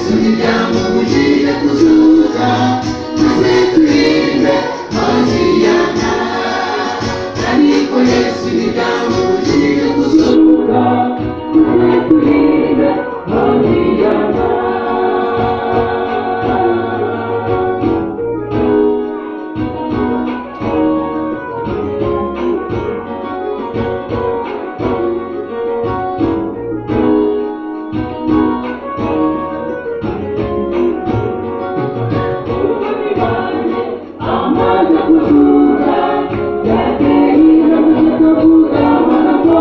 Yesu ntibyamubujije kuzuka, maze turirimbe Hoziyana. Ariko Yesu ntibyamubujije kuzuka, maze turirimbe Hoziyana. Amaze kuzuka, yateye intambwe akavuga amagambo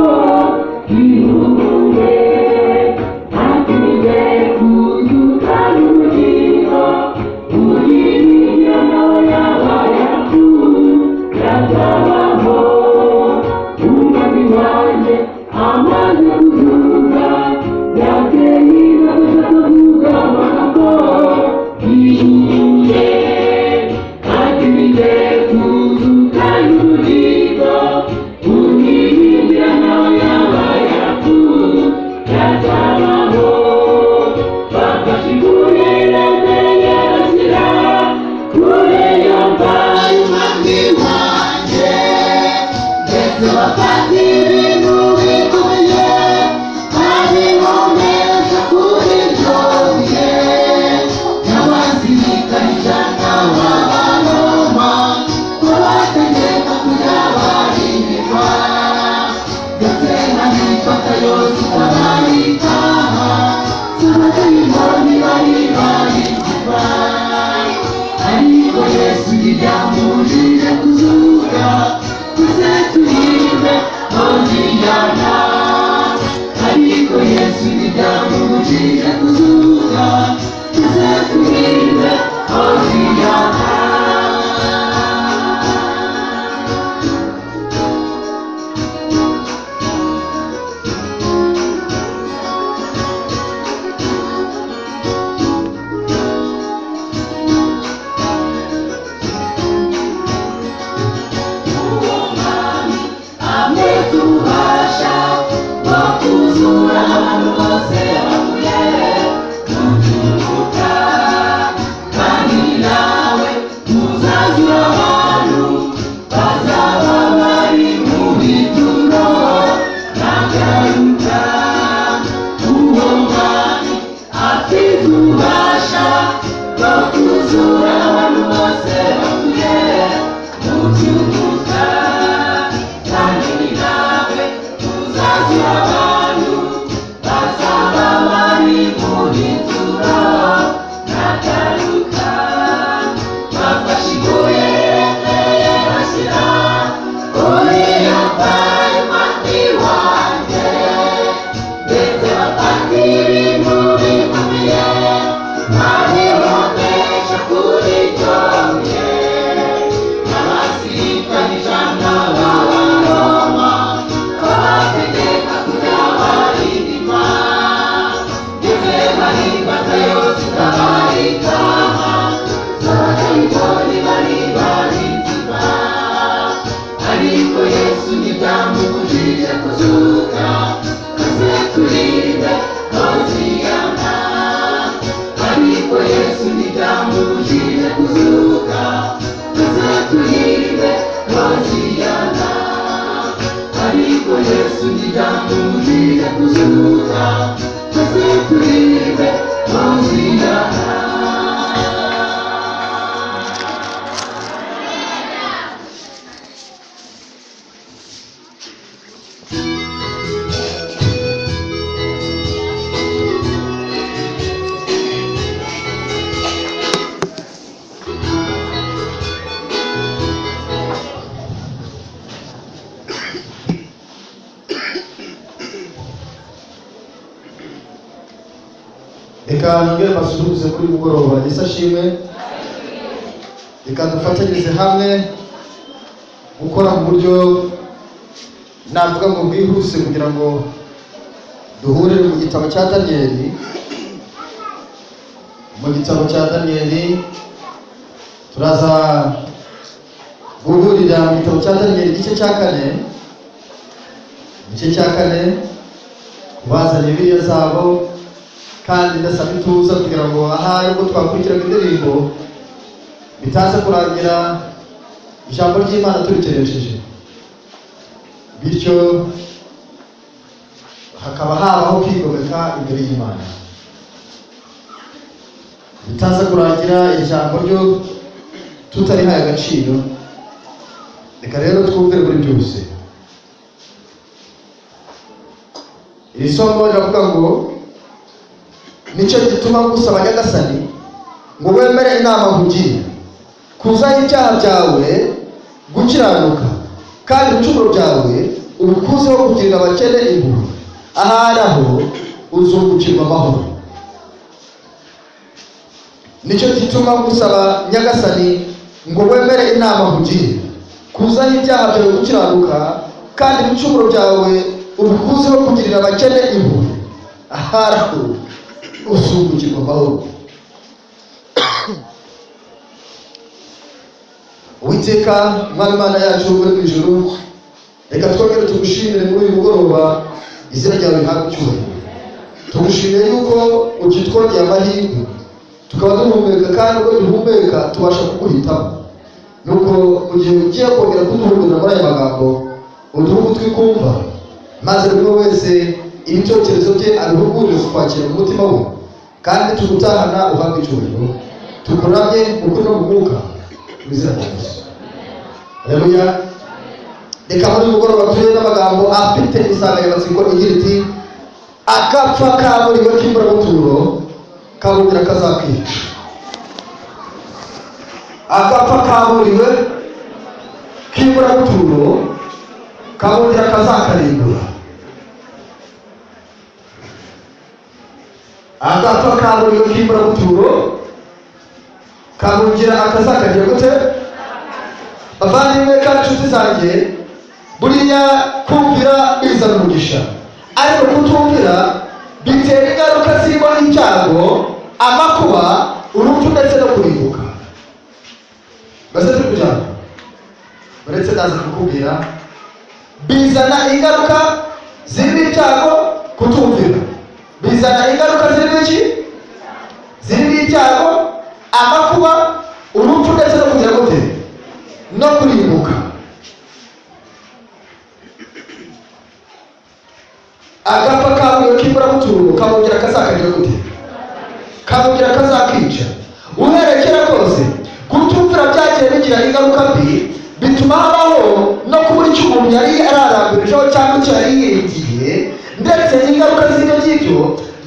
y'ihumure, ati: "Ngiye kuzuka n'ubugingo, uyiringira nawe yaba yarapfuye azabaho." Umwami wanjye amaze kuzuka, yateye intambwe akavuga amagambo y'ihumure, ati: "Ngiye kuzuka n'ubugingo, uyiringira nawe yaba yarapfuye azabaho." Bafashe ibuye riremereye bashyira kure yomba y'umwami wanjye, ndetse bafata ibintu bikomeye babihomesha kuri iryo buye, n'abasirikare 100 b'Abaroma babategeka kujya barimikwa, ndetse n'imipaka yose itabarika z'abadayimoni bari barizwa. Ariko Yesu ntibyamubujije kuzuka, tuze turirimbe Hoziyana. Ariko Yesu ntibyamubujije kuzuka, tuze turirimbe Hoziyana. Uwo mwami amwereka ububasha bwo kuzura abantu bose bapfuye mu by'umwuka, kandi nawe uzazura abantu bazaba bari mu bituro nagaruka. Uwo mwami afite ububasha bwo kuzura abantu bose bapfuye mu by'umwuka, kandi nawe uzazura abantu bazaba bari mu bituro nagaruka. Bafashe ibuye riremereye bashyira kuri iyo mva y'umwami wanjye, ndetse bafata ibintu bikomeye babihomesha kuri iryo buye, n'abasirikare 100 b'Abaroma babategeka kujya barindima, ndetse n'imbaga yose itabarika z'abadayimoni bari barinzima. Ariko Yesu ntibyamubujije kuzuka, maze turirimbe Hoziyana. Ariko Yesu ntibyamubujije kuzuka, maze turirimbe Hoziyana. Ariko Yesu ntibyamubujije kuzuka, maze turirimbe Hoziyana. Reka nongere mbasuhuze kuri mugoroba. Yesu ashimwe. Reka dufatanyirize hamwe gukora mu buryo navuga ngo bwihuse, kugira ngo duhurire mu gitabo cya Daniyeli. Mu gitabo cya Daniyeli, turaza guhurira mu gitabo cya Daniyeli igice cya kane, igice cya kane. Kubazanye Bibiliya zabo. Kandi ndasaba ituza kugira ngo ahari ubwo twakurikiraga indirimbo bitaza kurangira ijambo ry'Imana turikeresheje, bityo hakaba habaho kwigomeka imbere y'Imana, bitaza kurangira iri jambo ryo tutarihaye agaciro. Reka rero twumvire muri byose. Iri somo riravuga ngo: "Nicyo gituma ngusaba, Nyagasani, ngo wemere inama nkugira, kuzaho ibyaha byawe gukiranuka, kandi ibicumuro byawe ubikuzeho kugirira abakene impuhwe. Ahari aho uzungukirwa amahoro." Nicyo gituma ngusaba, Nyagasani, ngo wemere inama nkugira, kuzaho ibyaha byawe gukiranuka, kandi ibicumuro byawe ubikuzeho kugirira abakene impuhwe. Ahari aho uzungukirwa amahoro. Uwiteka Mwami Imana yacu uri mu ijuru, reka twongere tugushimire muri uyu mugoroba. Izina ryawe rihabwe icyubahiro. Tugushimiye yuko ukitwongeye amahirwe tukaba duhumeka, kandi ubwo duhumeka tubasha kuguhitamo. Nuko mu gihe ugiye kongera kuduhugurira muri aya magambo, uduhe ugutwi kumva, maze buri umwe wese ibitekerezo bye abihugurire kwakira mu mutima we, kandi tugutahana uhabwe icyubahiro. Tukuramye mu kuri no mu mwuka, mu izina rya Yesu. Haleluya. Reka muri uyu mugoroba turebe n'amagambo afite insanganyamatsiko igira iti: "Akapfa kaburiwe k'imburabuturo kabungira kazakwica." Akapfa kaburiwe k'imburabuturo kabungira kazakarimbura. Agapfa kaburiwe k'imburabuturo kabungira akazakagira gute? Bavandimwe kandi inshuti zanjye, buriya kumvira bizana umugisha, ariko kutumvira bitera ingaruka zirimo ibyago, amakuba, urupfu ndetse no kurimbuka. Mbese turi kujyana? Uretse ndaza kukubwira, bizana ingaruka zirimo ibyago. Kutumvira bizana ingaruka zirimo iki? Zirimo ibyago, amakuba, urupfu ndetse no kugira gute? No kurimbuka. Agapfa kaburiwe k'imburabuturo kabongera kazakagira gute? Kabongera kazakica. Uhereye kera kose kutumvira byagiye bigira ingaruka mbi, bituma habaho no kubura icyo umuntu yari ararambirijeho cyangwa icyo yari yiringiye. Ndetse ingaruka z'ibyo ngibyo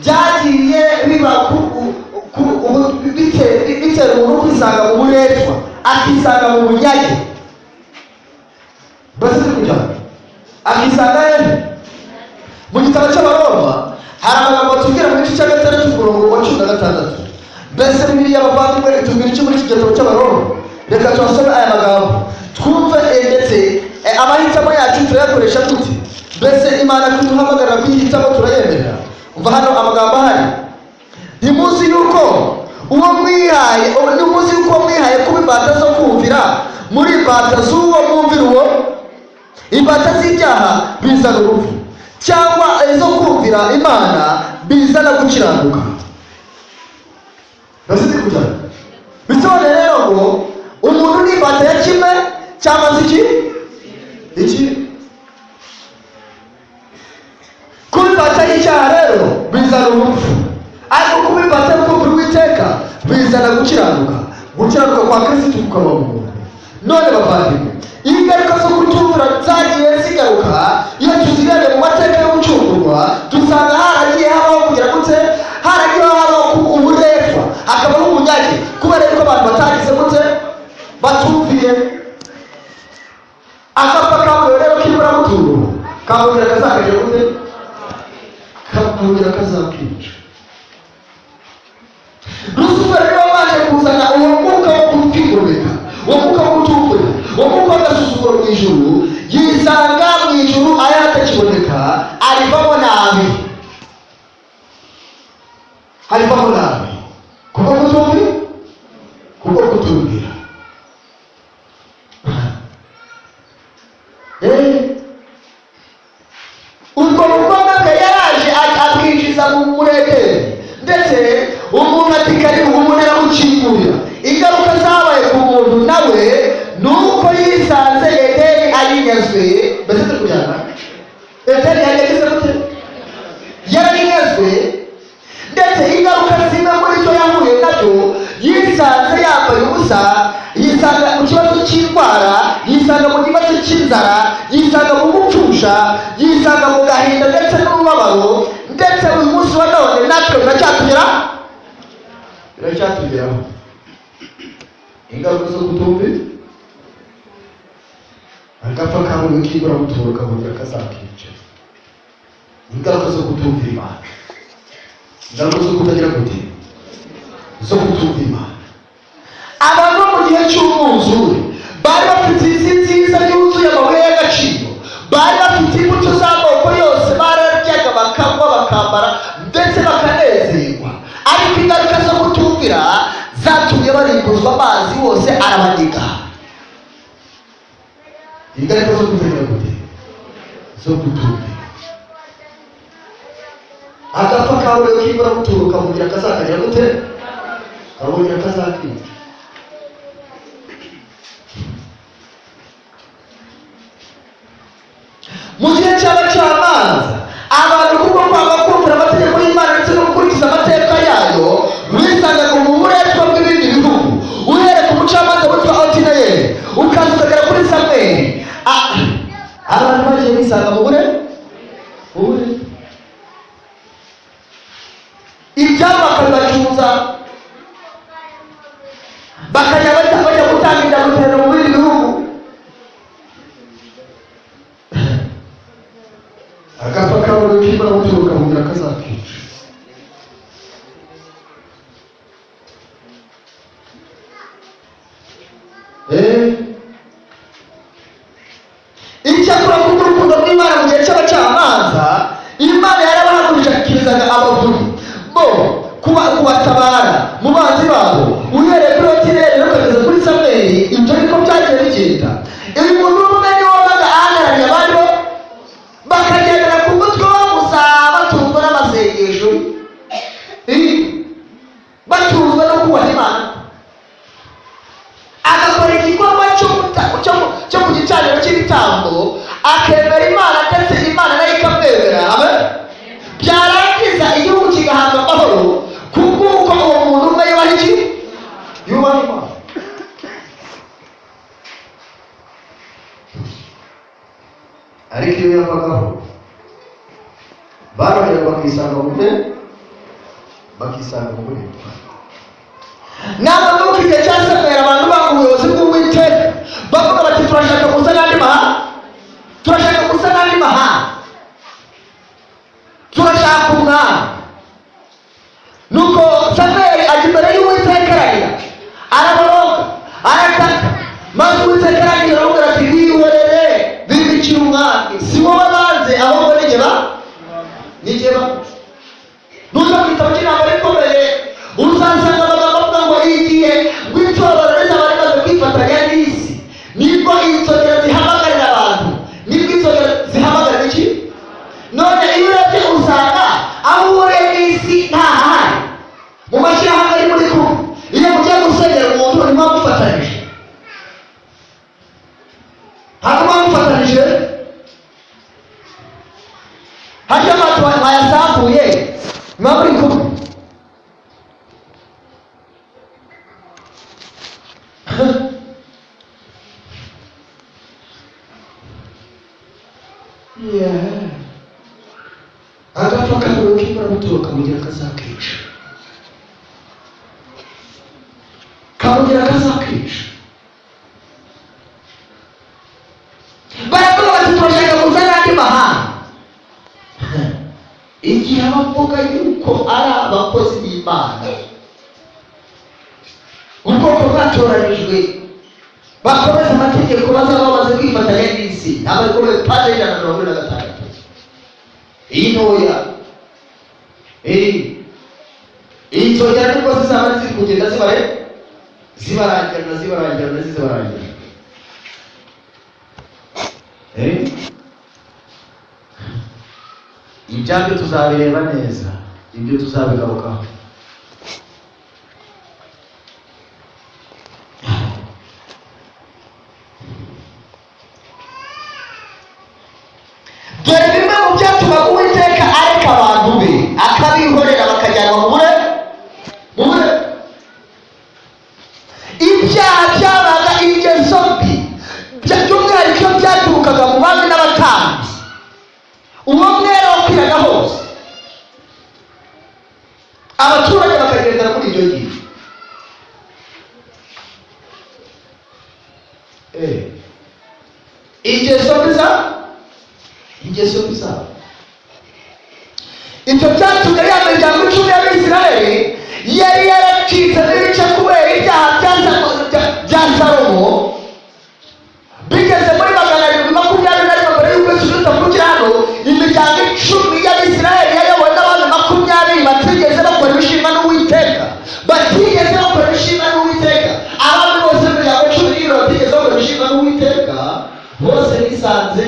byagiye biba bitera umuntu kwisanga mu buretwa, akisanga mu bunyage. Mbese turi kujyana? Akisanga hehe? Mu gitabo cy'Abaroma hari amagambo batubwira mu gice cya 6, umurongo wa 16. Mbese Bibiliya, abavandimwe, itubwira iki muri iki gitabo cy'Abaroma? Reka tuhasome aya magambo twumve, ndetse amahitamo yacu turayakoresha gute? Mbese Imana kuduhamagarira kuyihitamo turayemerera? Umva hano amagambo ahari: "Ntimuzi yuko uwo mwihaye, ntimuzi yuko uwo mwihaye kuba imbata zo kumvira, muri imbata z'uwo mwumvira uwo? Imbata z'ibyaha bizana urupfu, cyangwa izo kumvira Imana bizana gukiranuka?" Mbese turi kujyana? Bisobanuye rero ngo umuntu ni imbata ya kimwe cyangwa se iki iki. Kuba imbata y'icyaha rero bizana urupfu, ariko kuba imbata yo kumvira Uwiteka bizana gukiranuka, gukiranuka kwa Kirisitu kukaba mu muntu. None bavandimwe, ingaruka zo kutumvira zagiye zigaruka. Iyo tuzirebye mu mateka yo gucungurwa, dusanga haragiye habaho kugira gute? Haragiye habaho uburetwa, hakabaho ubunyage, kubera yuko abantu batagize gute? Batumviye. Akapfa kaburiwe rero k'imburabuturo kabongera kazakagira gute? Kabongera kazakica. Rusufero niwe wabanje kuzana uwo mwuka wo kwigomeka, uwo mwuka wo kutumvira, uwo mwuka w'agasuzuguro mu ijuru. Yisanga mu ijuru ayo atakiboneka, arivamo nabi, arivamo nabi kuko kutumvira, kuko kutumvira. Ubwo bugome bwe yaraje abwinjiza mu Edeni, ndetse Nuko yisanze Edeni ayinyazwe. Mbese turi kujyana? Edeni yari yagize gute? Yarayinyazwe. Ndetse ingaruka zimwe muri cyo yahuye nabyo, yisanze yambaye ubusa, yisanga mu kibazo cy'indwara, yisanga mu kibazo cy'inzara, yisanga mu gupfusha, yisanga mu gahinda ndetse n'umubabaro. Ndetse uyu munsi wa none natwe biracyatugeraho ingaruka zo kutumvira. Agapfa kaburiwe k'imburamuturo kabongera kazakica. Ingaruka zo kutumvira Imana, ingaruka zo kutagira gute, zo kutumvira Imana. Abantu bo mu gihe cy'umwuzure bari bafite isi nziza yuzuye amabuye y'agaciro, bari bafite imbuto z'amoko yose, bararyaga, bakanywa, bakambara ndetse bakanezerwa. Ariko ingaruka zo kutumvira zatumye barimbuzwa, amazi hose arabaniga. Ingaruka zo kutagira gute, zo kutumvira. Agapfa kaburiwe k'imburamuturo kamugira kazakagira gute? Kabongera kazakica. Mu gihe cy'abacamanza, abantu kubwo kwanga kumvira amategeko y'Imana ndetse no gukurikiza amateka yayo, bisangaga mu buretwa bw'ibindi bihugu. Uhereye ku mucamanza witwa Otineyeli, ukaza ukagera kuri Samweli, abantu bagiye bisanga mu bure ibyabo bakabibacuza, bakajya bajya gutanga indamuterano mu bindi bihugu. Agapfa kaburiwe k'imburamuturo kamugira kazakica. Icyakora kubw'urukundo rw'Imana, mu gihe cy'abacamanza, Imana yarabahagurukirizaga abavunyi bo kubatabara mu banzi babo. Uhereye kuri Otineli ukageza kuri Samweli, ibyo niko byagiye bigenda. Uyu muntu umwe niwe wabaga ahagarariye abandi, bo bakagendera ku mutwe wo gusa, batunzwe n'amasengesho, batunzwe no kubaha Imana. Agakora igikorwa cyo ku gicaniro cy'ibitambo, akemera Imana, ndetse Imana nayo ikamwemera. Amen. Byarangiza igihugu kigahabwa amahoro kubw'uko uwo muntu umwe yubaha iki? Yubaha Imana. Ariko iyo yavagaho, barongera bakisanga mu bwe, bakisanga mu buretwa. Ntabwo nuko igihe cya Samweli, abantu banga ubuyobozi bw'Uwiteka, bavuga bati: "Turashaka gusa n'andi mahanga, turashaka gusa n'andi mahanga, turashaka umwami." Nuko Samweli ajya imbere y'Uwiteka, ararira, araboroga, arataka. Maze Uwiteka arangije aramubwira ati: "Bihorere, bibikira umwami, si wowe banze, ahubwo ni ba nijye ba." Nuza mu gitabo cy'Intambara Ikomeye, uzasanga amagambo avuga ngo igihe rw'itorero rizaba rimaze kwifatanya n'isi, nibwo inzogera zihamagarira abantu. Nibwo inzogera zihamagarira iki? None iyo urebye, usanga aho uhuriye n'isi ntahahari. Mu mashyirahamwe ari muri kumwe, iyo mugiye gusengera umuntu, ntimuba mufatanyije? Ntabwo muba mufatanyije. Hajya amazi mwayasambuye, muba muri kumwe. Yeah. Agapfa kaburiwe k'imburamuturo kamugira kazakica, kamugira kazakica. Baravuga bati: "Turashaka kuza n'andi mahanga." Igihe abavuga yuko ari abakozi b'Imana, ubwoko bwatoranijwe, bakomeza amategeko, bazaba bamaze kwifatanya n'isi. Ntabwo ikomeye. Paje 146, iyi ntoya, iyi nzogera nibwo zizaba ziri kugenda zibare zibarangirana, zibarangirana, zibarangirana. Ibyabyo tuzabireba neza, ibyo tuzabigarukaho. Ibyaha byabaga ingeso mbi, by'umwihariko iyo byaturukaga mu bami n'abatambyi, uwo mwera wakwiraga hose, abaturage bakagendera muri ibyo ngibyo. Ingeso mbi ingeso mbi zabo, ibyo byatumye ya miryango 10 y'Abisirayeli yari yaracitse n'ibice kubera ibyaha bya Salomo, bigeze muri 721 mbere y'uko Yesu Kristo avukira hano, imiryango 10 y'Abisirayeli yayobowe n'abami 20 batigeze bakora ibishimwa n'Uwiteka, batigeze bakora ibishimwa n'Uwiteka. Abami bose b'imiryango 12 batigeze bakora ibishimwa n'Uwiteka, bose bisanze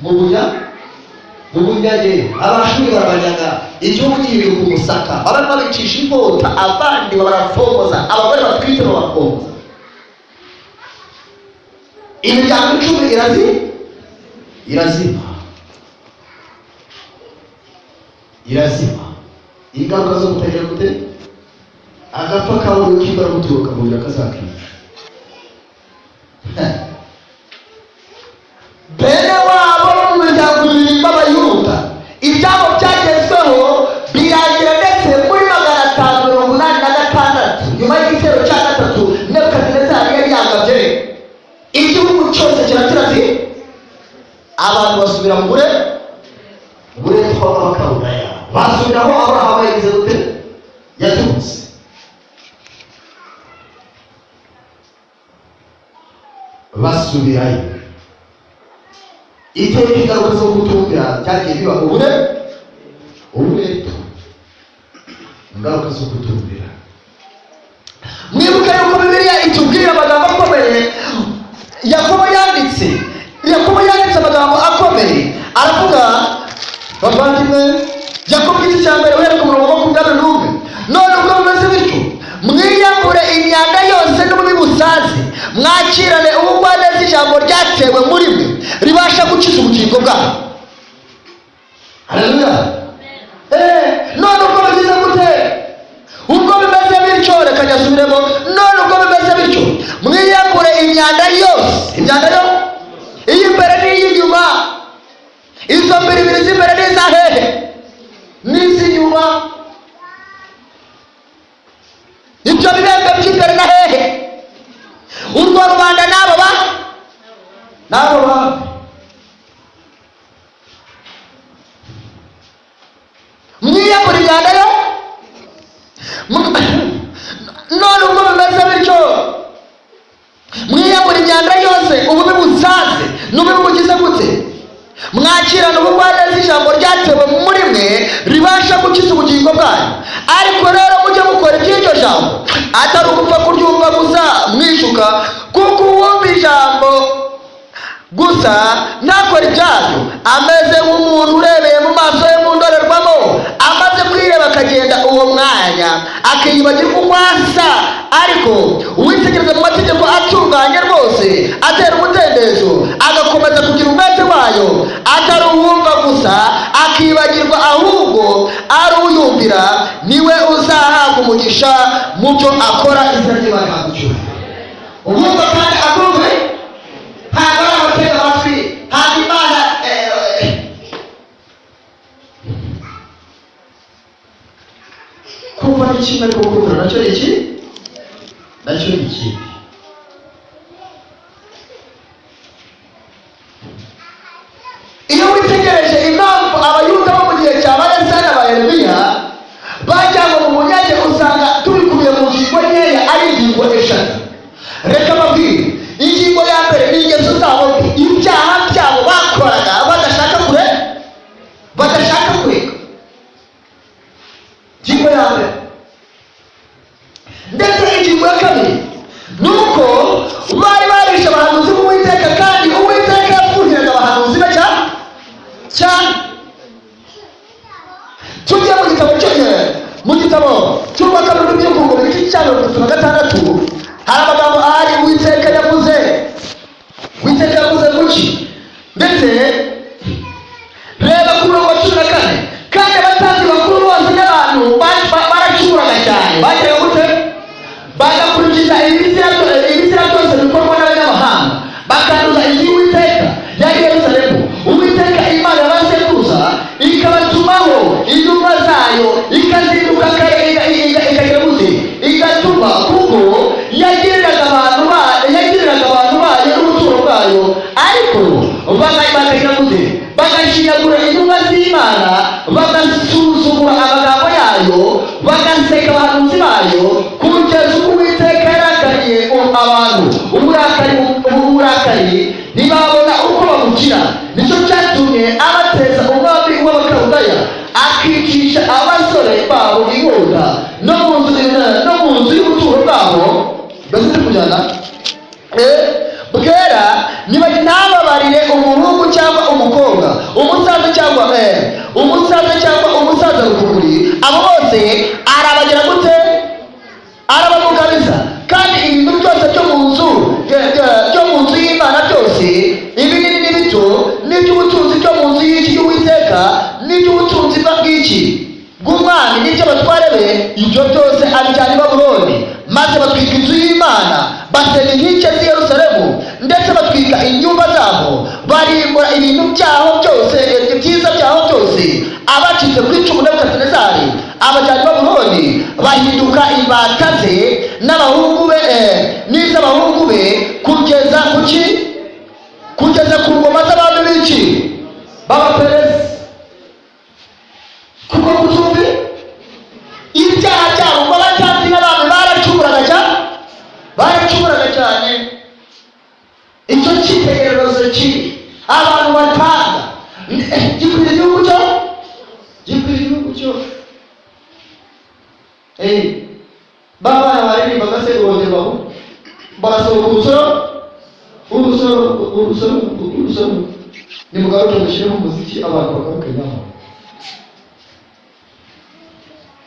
mu bunyage. Abashuri barabanyaga, igihugu gihinduka umusaka, bamwe babicisha inkota, abandi barafomoza, abagore batwite babafomoza. Imiryango 10 irazima, irazima. Ingaruka zo kutagira gute? Agapfa kawe kibara guturuka mu biro kazakica. Bene wabo bo mu miryango ibiri b'Abayuda, ibyabo byagezweho birangira ndetse muri 586 nyuma y'igitero cya gatatu Nebukadinezari yari yagabye, igihugu cyose kiratira ati abantu basubira mu buretwa bw'Abakaludaya, basubira aho Aburahamu yagize gute? Yaturutse. Basubirayo. Iteka ingaruka zo kutumvira byagiye biba uburetwa, ingaruka zo kutumvira. Mwibuke yuko Bibiliya itubwira amagambo akomeye Yakobo yanditse. Yakobo yanditse amagambo akomeye, aravuga, bavandimwe, Yakobo igice cya mbere uhereye ku murongo wa 21: none ubwo bimeze bityo, mwiyambure imyanda yose n'ububi busaze, mwakirane ubugwaneza ijambo ryatewe muri mwe ribasha gukiza ubugingo bwanyu. Haleluya! None ubwo bimeze gute? Ubwo bimeze bityo, reka nyasubiremo. None ubwo bimeze bityo, mwiyambure imyanda yose, imyanda yo iy'imbere n'iy'inyuma. Izo mbiribiri z'imbere n'iza hehe? N'iz'inyuma. Ibyo bibembe by'imbere na hehe? Urwo rubanda n'abo ba n'abo ba mwiyambure imyanda yo. None ubwo bimeze bityo, mwiyambure imyanda yose, ububi busaze n'ububi bugize gute, mwakirane ubugwaneza ijambo ryatewe muri mwe ribasha gukiza ubugingo bwanyu. Ariko rero mujye mukora iby'iryo jambo, atari ugupfa kuryumva gusa mwishuka, kuko uwumva ijambo gusa ntakora ibyaryo ameze nk'umuntu urebeye mu maso ye mu ndorerwamo, amaze kwireba akagenda uwo mwanya akiyibagirwa uko asa. Ariko uwitegereza mu mategeko atunganye rwose atera umudendezo, agakomeza kugira umwete wayo, atari uwumva gusa akibagirwa, ahubwo ari uyumvira, niwe uzahabwa umugisha mu byo akora. Izina ry'Imana rihabwe icyubahiro. Uwumva kandi akumve, ntabwo ari abatega amatwi, ntabwo Imana kumva ni kimwe, ariko kumvira nacyo ni iki? Nacyo ni ikindi. Iyo witegereje impamvu Abayuda bo mu gihe cya ba Yesaya na ba Yeremiya bajyanwe mu bunyage, usanga tubikubiye mu ngingo nkeya, ari ingingo 3. Reka mbabwire. Ingingo ya mbere ni ingeso zabo mbi, ibyaha byabo bakoraga badashaka kure, badashaka kureka. Ingingo ya mbere. Ndetse ingingo ya kabiri ni uko bari barishe abahanuzi b'Uwiteka, kandi Uwiteka yafuhiraga abahanuzi be cyane. Tujye mu gitabo cyo mu gitabo cy'urwa kabiri rw'iby'ubukungu, mu gice cya 36, hari amagambo ahari Uwiteka yavuze. Uwiteka yavuze kuki? Ndetse reba ku murongo wa 14: kandi abatambyi bakuru bose n'abantu baracumuraga cyane, bageraga gute? Bagakurikiza ibizira. Abantu uburakari ntibabona uko babukira. Nicyo cyatumye abateza umwami w'Abakaludaya, akicisha abasore babo inkota no mu nzu y'ubuturo bwabo. Mbese turi kujyana? Bwera ntababarire umuhungu cyangwa umukobwa, umusaza cyangwa umusaza rukukuri. Abo bose arabagira gute? Arabamugabiza. Kandi ibintu byose byo mu nzu y'Imana byose, ibinini n'ibito, n'iby'ubutunzi byo mu nzu y'iki y'Uwiteka, n'iby'ubutunzi bw'iki bw'umwami, n'iby'abatware be, ibyo byose abijyana i Babuloni. Maze batwika inzu y'Imana, basenya inkike z'i Yerusalemu, ndetse batwika inyumba zaho, barimbura ibintu byaho byose, ibyiza byaho byose. Abacitse ku icumu, Nebukadinezari abajyana i Babuloni, bahinduka imbata ze n'abahungu be, n'iz'abahungu be, kugeza kuki? Kugeza ku ngoma z'abami b'iki? B'Abaperesi. Kuko kutumvi ibyaha byabo, ngo abatambyi n'abami baracumuraga cyane, baracumuraga cyane. Icyo cyitegererezo kibi abantu batanga gikwira igihugu cyo, gikwira igihugu cyose. Ba bana baririmbaga se urongera barasohoka urusoro, urusoro, urusoro, urusoro. Nimugaruke mushyiremo umuziki, abantu bagaruke nyaho.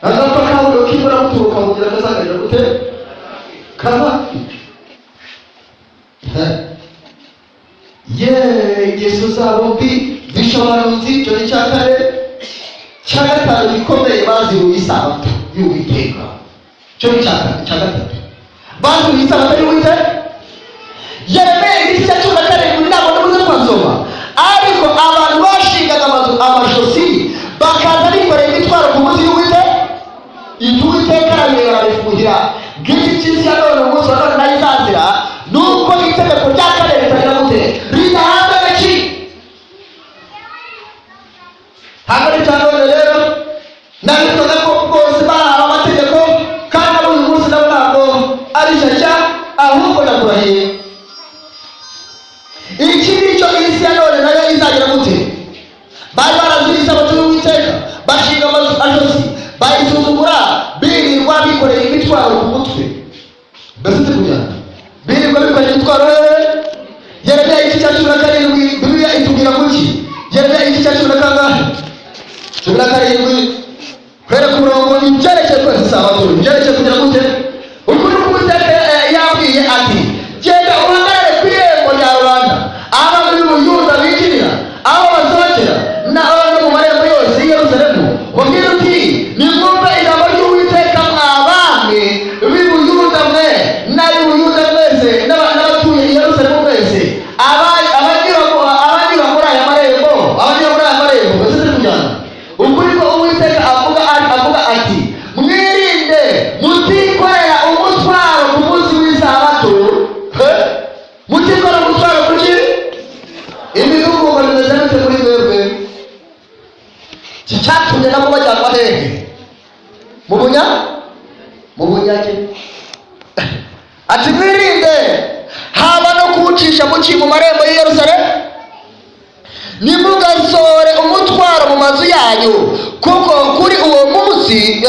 Agapfa kabuno k'imvura muturuka mugira kazagarira gute kaba ye ingeso zabo mbi zishobanutse. Icyo ni icya kane. Cya gatanu gikomeye, baziruye Isabato y'Uwiteka. Icyo ni icya gatatu, baziruye Isabato y'Uwiteka. Yeremiya igice cya 17, ntabwo ndabuze twasoma, ariko abantu bashingaga amazu amajosi, bakaza bikoreye imitwaro ku munsi y'Uwiteka. Ibyo Uwiteka arabireba, arabifuhira. Ngiki cy'isi ya none, umunsi wa none nayo izazira, nuko itegeko rya kane ritagira gute? Ridahabwa agaciro. Ntabwo ari icya none rero, nabikoze ko bose bahawe amategeko, kandi abo uyu munsi nabo ntabwo ari shyashya. Ahubwo ndakurahiye, iki nicyo isi ya none nayo izagira gute? Bari barazuye Isabato y'Uwiteka, bashinga amazu ajosi, bayisuzugura, birirwa bikoreye imitwaro ku mutwe. Mbese turi kujyana? Birirwa bikoreye imitwaro hehe? Yeremiya igice cya 17, Bibiliya itubwira kuki? Yeremiya igice cya cumi na kangahe? 17, kwereka umurongo ibyerekeye kwezi Isabato, ibyerekeye kugira gute? Ukuri k'Uwiteka yabwiye ati: "Genda uhagarare ku irembo rya rubanda, aho abami b'Ubuyuda binjirira, aho basohokera, no mu marembo yose y'i Yerusalemu, ubabwire uti: 'Nimwumve ijambo ry'Uwiteka, mwa bami b'i Buyuda mwe n'ab'i Buyuda mwese, n'abatuye i Yerusalemu mwese, abanyura muri aya marembo, abanyura muri aya marembo.'" Mbese turi kujyana? Ukuri ko Uwiteka avuga ati: "Mwirinde mutikorera umutwaro ku munsi w'Isabato." Mutikorera umutwaro kuki? Ibihugu ngo bimeze bite muri mwebwe? Iki cyatumye nabo bajyanwa hehe? Mu bunyage. Ati: "Mwirinde haba no kuwucisha muki mu marembo y'i Yerusalemu. Ntimugasore umutwaro mu mazu yanyu, kuko kuri uwo munsi,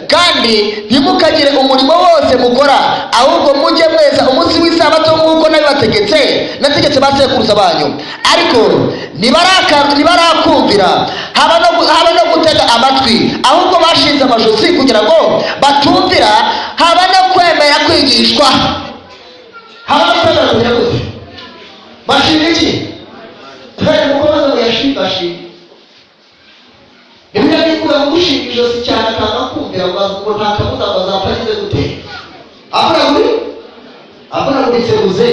kandi ntimukagire umurimo wose mukora. Ahubwo mujye mweza umunsi w'Isabato nk'uko nabibategetse, nategetse ba sekuruza banyu." Ariko ntibarakumvira, haba no gutega amatwi. Ahubwo bashinze amajosi kugira ngo batumvira, haba no kwemera kwigishwa, haba no kwemera kugira gute? Bashinga iki? Hari umukozi ngo yashingashinga. Bibiliya ntivuga ngo ushinga ijosi cyane akanga kumvira ngo nta kabuza ngo azapfa agize gute? Avunaguritse buze.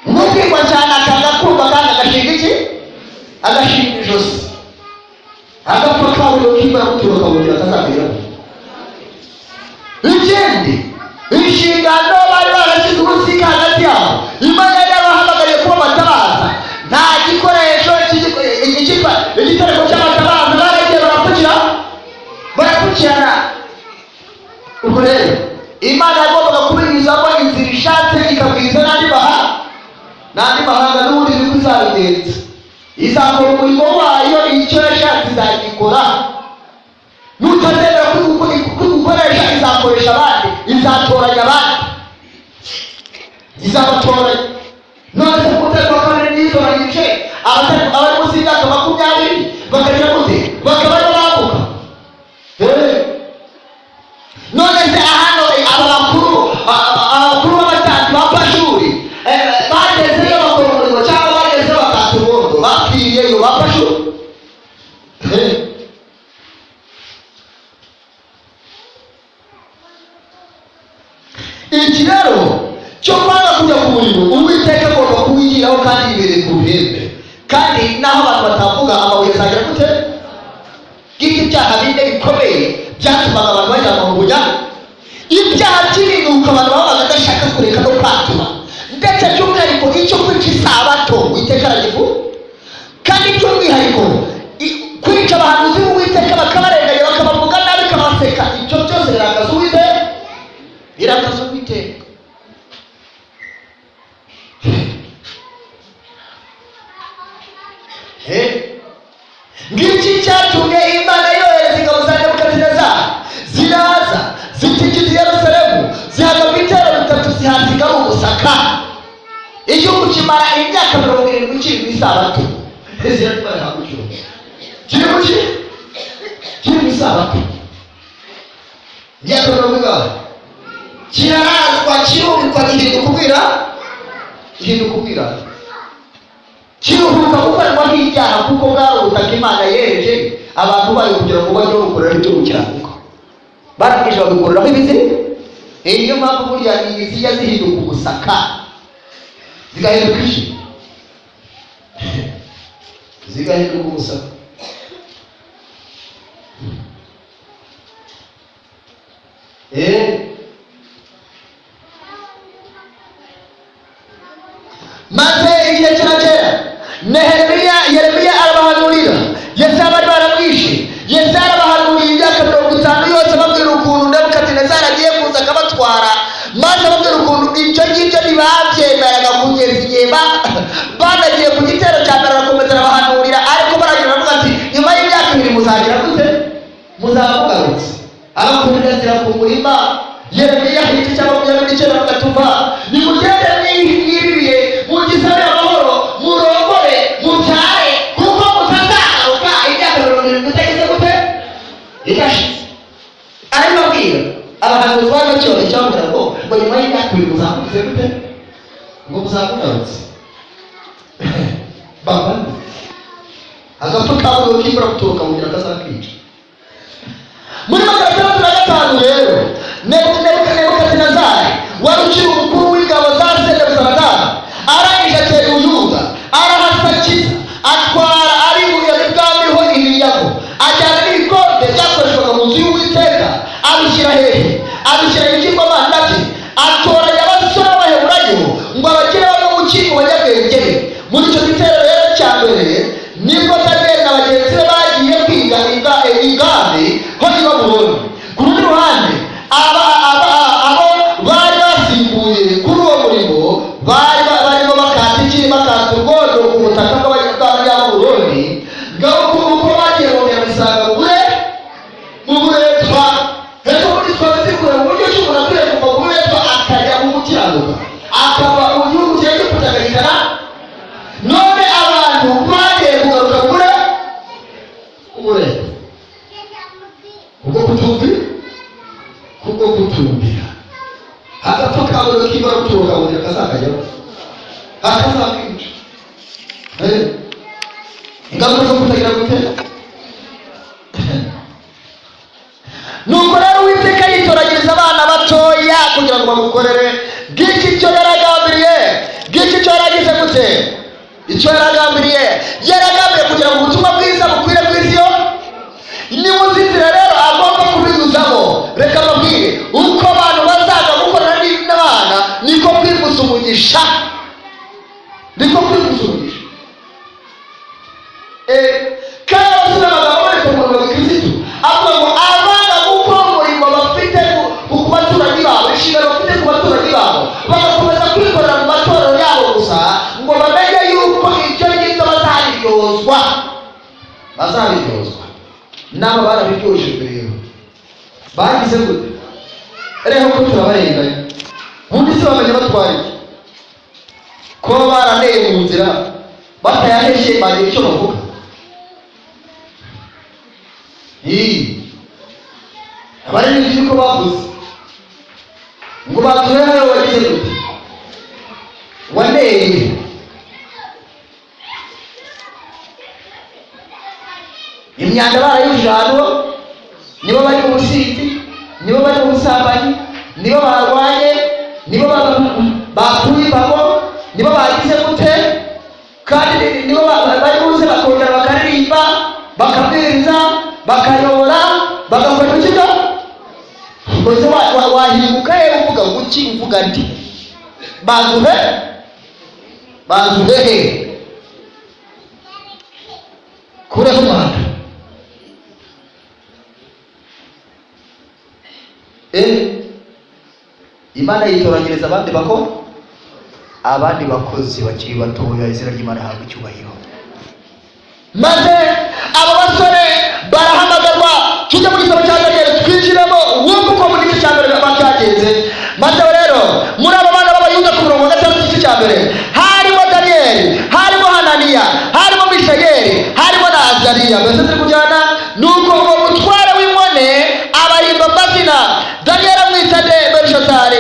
Umubwirwa cyane akanga kumva kandi agashinga iki? Agashinga ijosi. Agapfa kabuye k'imvura muturuka kabongera kazageraho. Ikindi, inshingano bari barashyize urusika hagati yabo. Imana yari yabahamagariye kuba abatabaza. Nta gikoresho igitereko cy'amatabaza. Baragiye barapfukira, barapfukirana. Ubwo rero Imana yagombaga kubinyuzamo inzira ishatse, ikabwiriza n'andi mahanga. N'ubundi niko izabigenza, izakora umurimo wayo, icyo yashatse izagikora. Nutazemera kugukoresha, izakoresha abandi, izatoranya abandi, izabatoranya. None se ku rwego rwa kabiri nitoranyije abari munsi y'imyaka 20, bakagira gute? Bakaba aribo bambuka. None se hano aba bakuru b'abatambyi ba Pashuri bagezeyo bakora umurimo, cyangwa bagezeyo bakata ubundo, bapfiriyeyo ba Pashuri? Iki rero cyo kwanga kujya ku murimo, Uwiteka agomba kuwigiraho kandi yibereye ku ruhembe. Kandi naho abantu batavuga, amabuye azagira gute? Ngibyo ibyaha bine bikomeye byatumaga abantu bajyanwa mu bunyage. Ibyaha by'ibinuko abantu babaga badashaka kureka no kwatura, ndetse by'umwihariko icyo kwica isabato, Uwiteka aragivuga. Kandi by'umwihariko kwica abahanuzi b'Uwiteka, bakabarenganya, bakabavuga nabi, kabaseka, ibyo byose birakaza Uwiteka, birakaza Uwiteka. Ngiki cyatumye Imana yohereza ingabo za Nebukadinezari, ziraza zikikiza i Yerusalemu, zihagaba ibitero bitatu, zihasiga ari ubusaka. Igihugu kimara imyaka 70 kiri mu isabato. Izina ry'Imana rihabwe icyubahiro. Kiri mu ki? Kiri mu isabato imyaka mirongo ingahe? Kirarazwa, kirubikwa, gihinduka ubwira, gihinduka ubwira, kiruhuka gukorerwaho ibyaha, kuko bwari ubutaka Imana yereje abantu bayo kugira ngo bajye babukoreraho ibyo gukiranuka. Barangije babikoreraho ibizi. Niyo mpamvu burya zijya zihinduka ubusaka, zigahinduka iki? Zigahinduka ubusaka. Maze igihe kiragera, Nehemiya, Yeremiya arabahanurira. Yesaya bari baramwishe. Yesaya arabahanuriye imyaka 50 yose, ababwira ukuntu Nebukadinezari agiye kuza akabatwara, maze ababwira ukuntu ibyo ngibyo ntibabyemeraga kugeza igihe banagiye ku gitero cya mbere. Arakomeza arabahanurira, ariko baragira baravuga ati: "Nyuma y'imyaka 2 muzagira gute? Muzaba mugarutse." Abakurira inzira ku murima. Yeremiya igice cya 29 avuga: "Tuva nimugende mwiririye, mugisabire amahoro, murongore, mubyare, kuko mutazagaruka imyaka 70 itageze gute? Idashize." Arabibabwira. Abahanuzi bari bakibona icyababwira ngo nyuma y'imyaka 2 muzamugize gute? Ngo muzamugarutse. Baba agapfa kaburiwe k'imvura guturuka mu kazakica. Muri 605 rero, Nebukadinezari wari ukiri umukuru w'ingabo za Senebuzaradani arangije atera Ubuyuda, arahasakiza, atwara ari ibwami ho iminyago, ajyana n'ibikombe byakoreshwaga mu nzu y'Uwiteka. Abishyira hehe? Abishyira mu bigirwamana bye. Atoranya abasore b'Abaheburayo ngo abagire bamwe mu mu banyabwenge be. Muri icyo gitero rero cya mbere nibwo Daniyeli na bagenzi be bagiye kwiga ibwami ho i Babuloni. Ku rundi ruhande, abo bari basimbuye kuri uwo murimo bari barimo bakata iki? Bakata urwondo ku butaka bw'Abanyababuloni. Ngabo uko bagiye bongera bisanga mu buretwa. Hepfo muri twaba zikura mu buryo ki umuntu akwiye kuva mu buretwa akajya mu gukiranuka, akava mu gihugu cya Egiputa akagikana. None abantu bagiye kugaruka kure uburetwa kubwo kutumvira, kubwo kutumvira. Agapfa kaburiwe k'ibara guturuka mu nzira kazakajyaho akazakica. Ingaruka zo kutagira gute? Nuko rero Uwiteka yitoranyiriza abana batoya kugira ngo bamukorere. Ngiki icyo yaragambiriye, ngiki icyo yaragize gute? Icyo yaragambiriye, yaragambiriye kugira ngo ubutumwa bwiza bukwire ku isi yo. Nimuzi inzira rero agomba kubinyuzamo. Reka mbabwire, uko abantu bazaga gukorana n'abana, niko kwifuza umugisha, niko kwifuza umugisha. Kandi abasore amagambo aboneka mu murimo wa Gikristo avuga ngo abana gukora umurimo bafite ku baturanyi babo. Bagize gute rero ko turabarenganya? Ubundi se bamenya batwara iki? Kuba baraneye mu nzira batayaheshe, bagira icyo bavuga? Ii. Abaririmbyi niko bavuze ngo bature hano. Wagize gute? Waneye imyanda barayujuje ahantu. Nibo bari mu businzi, nibo bari mu busambanyi, nibo barwanye, nibo bakuye imbago, nibo bagize gute, kandi nibo bari buze bakongera bakaririmba, bakabwiriza, bakayobora, bagakora ibiki byo mbese. Wahinguka he uvuga guki? Uvuga ndi banzuhe, banzuhe he? Kureho umwanda. Imana yitoranyiriza abandi bakozi bakiri batoya. Izina ry'Imana rihabwa icyubahiro. Maze abo basore barahamagarwa. Tujye mu gitabo cya Daniyeli, twinjiremo, wumve uko mu gice cya mbere biba byagenze. Maze rero muri abo bana b'Abayuda, ku murongo wa gatandatu, igice cya mbere, harimo Daniyeli, harimo Hananiya, harimo Mishayeli, harimo na Azariya. Mbese turi kujyana? Nuko uwo mutware w'inkone abahimba amazina. Daniyeli amwita nde? Belishatari,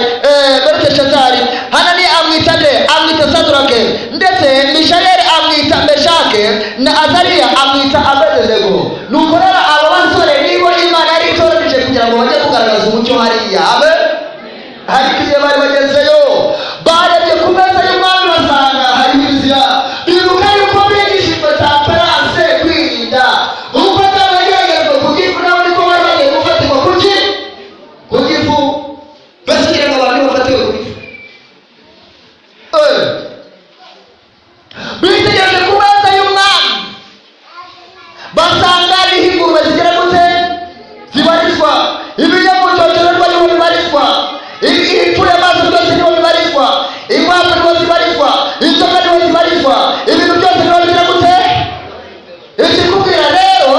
Beliteshazari. Hananiya amwita nde? Amwita Sadurake. Ndetse Mishayeli amwita Meshake, na Azariya amwita Abedenego. Nuko rero aba basore nibo Imana yari itoranije kugira ngo bajye kugaragaza umucyo hariya. Abe ariko igihe bari bagezeyo, barebye ku meza y'umwami basanga hariho ibizira. Bibuka yuko bigishijwe temperance, kwirinda. Uko byabageragezwa ku gifu, nabo niko bari bagiye gufatirwa kuki? Ku gifu. Mbese kugira ngo abantu bafatiwe ku gifu. Bitegereje ku meza y'umwami basanga hariho ingurube zigera gute? Zibarizwa. Ibinyamucocorerwa niho bibarizwa, ibipfuye amaso byose niho bibarizwa, inkwavu niho zibarizwa, inzoka niho zibarizwa, ibintu byose niho bigira gute? Ikikubwira rero,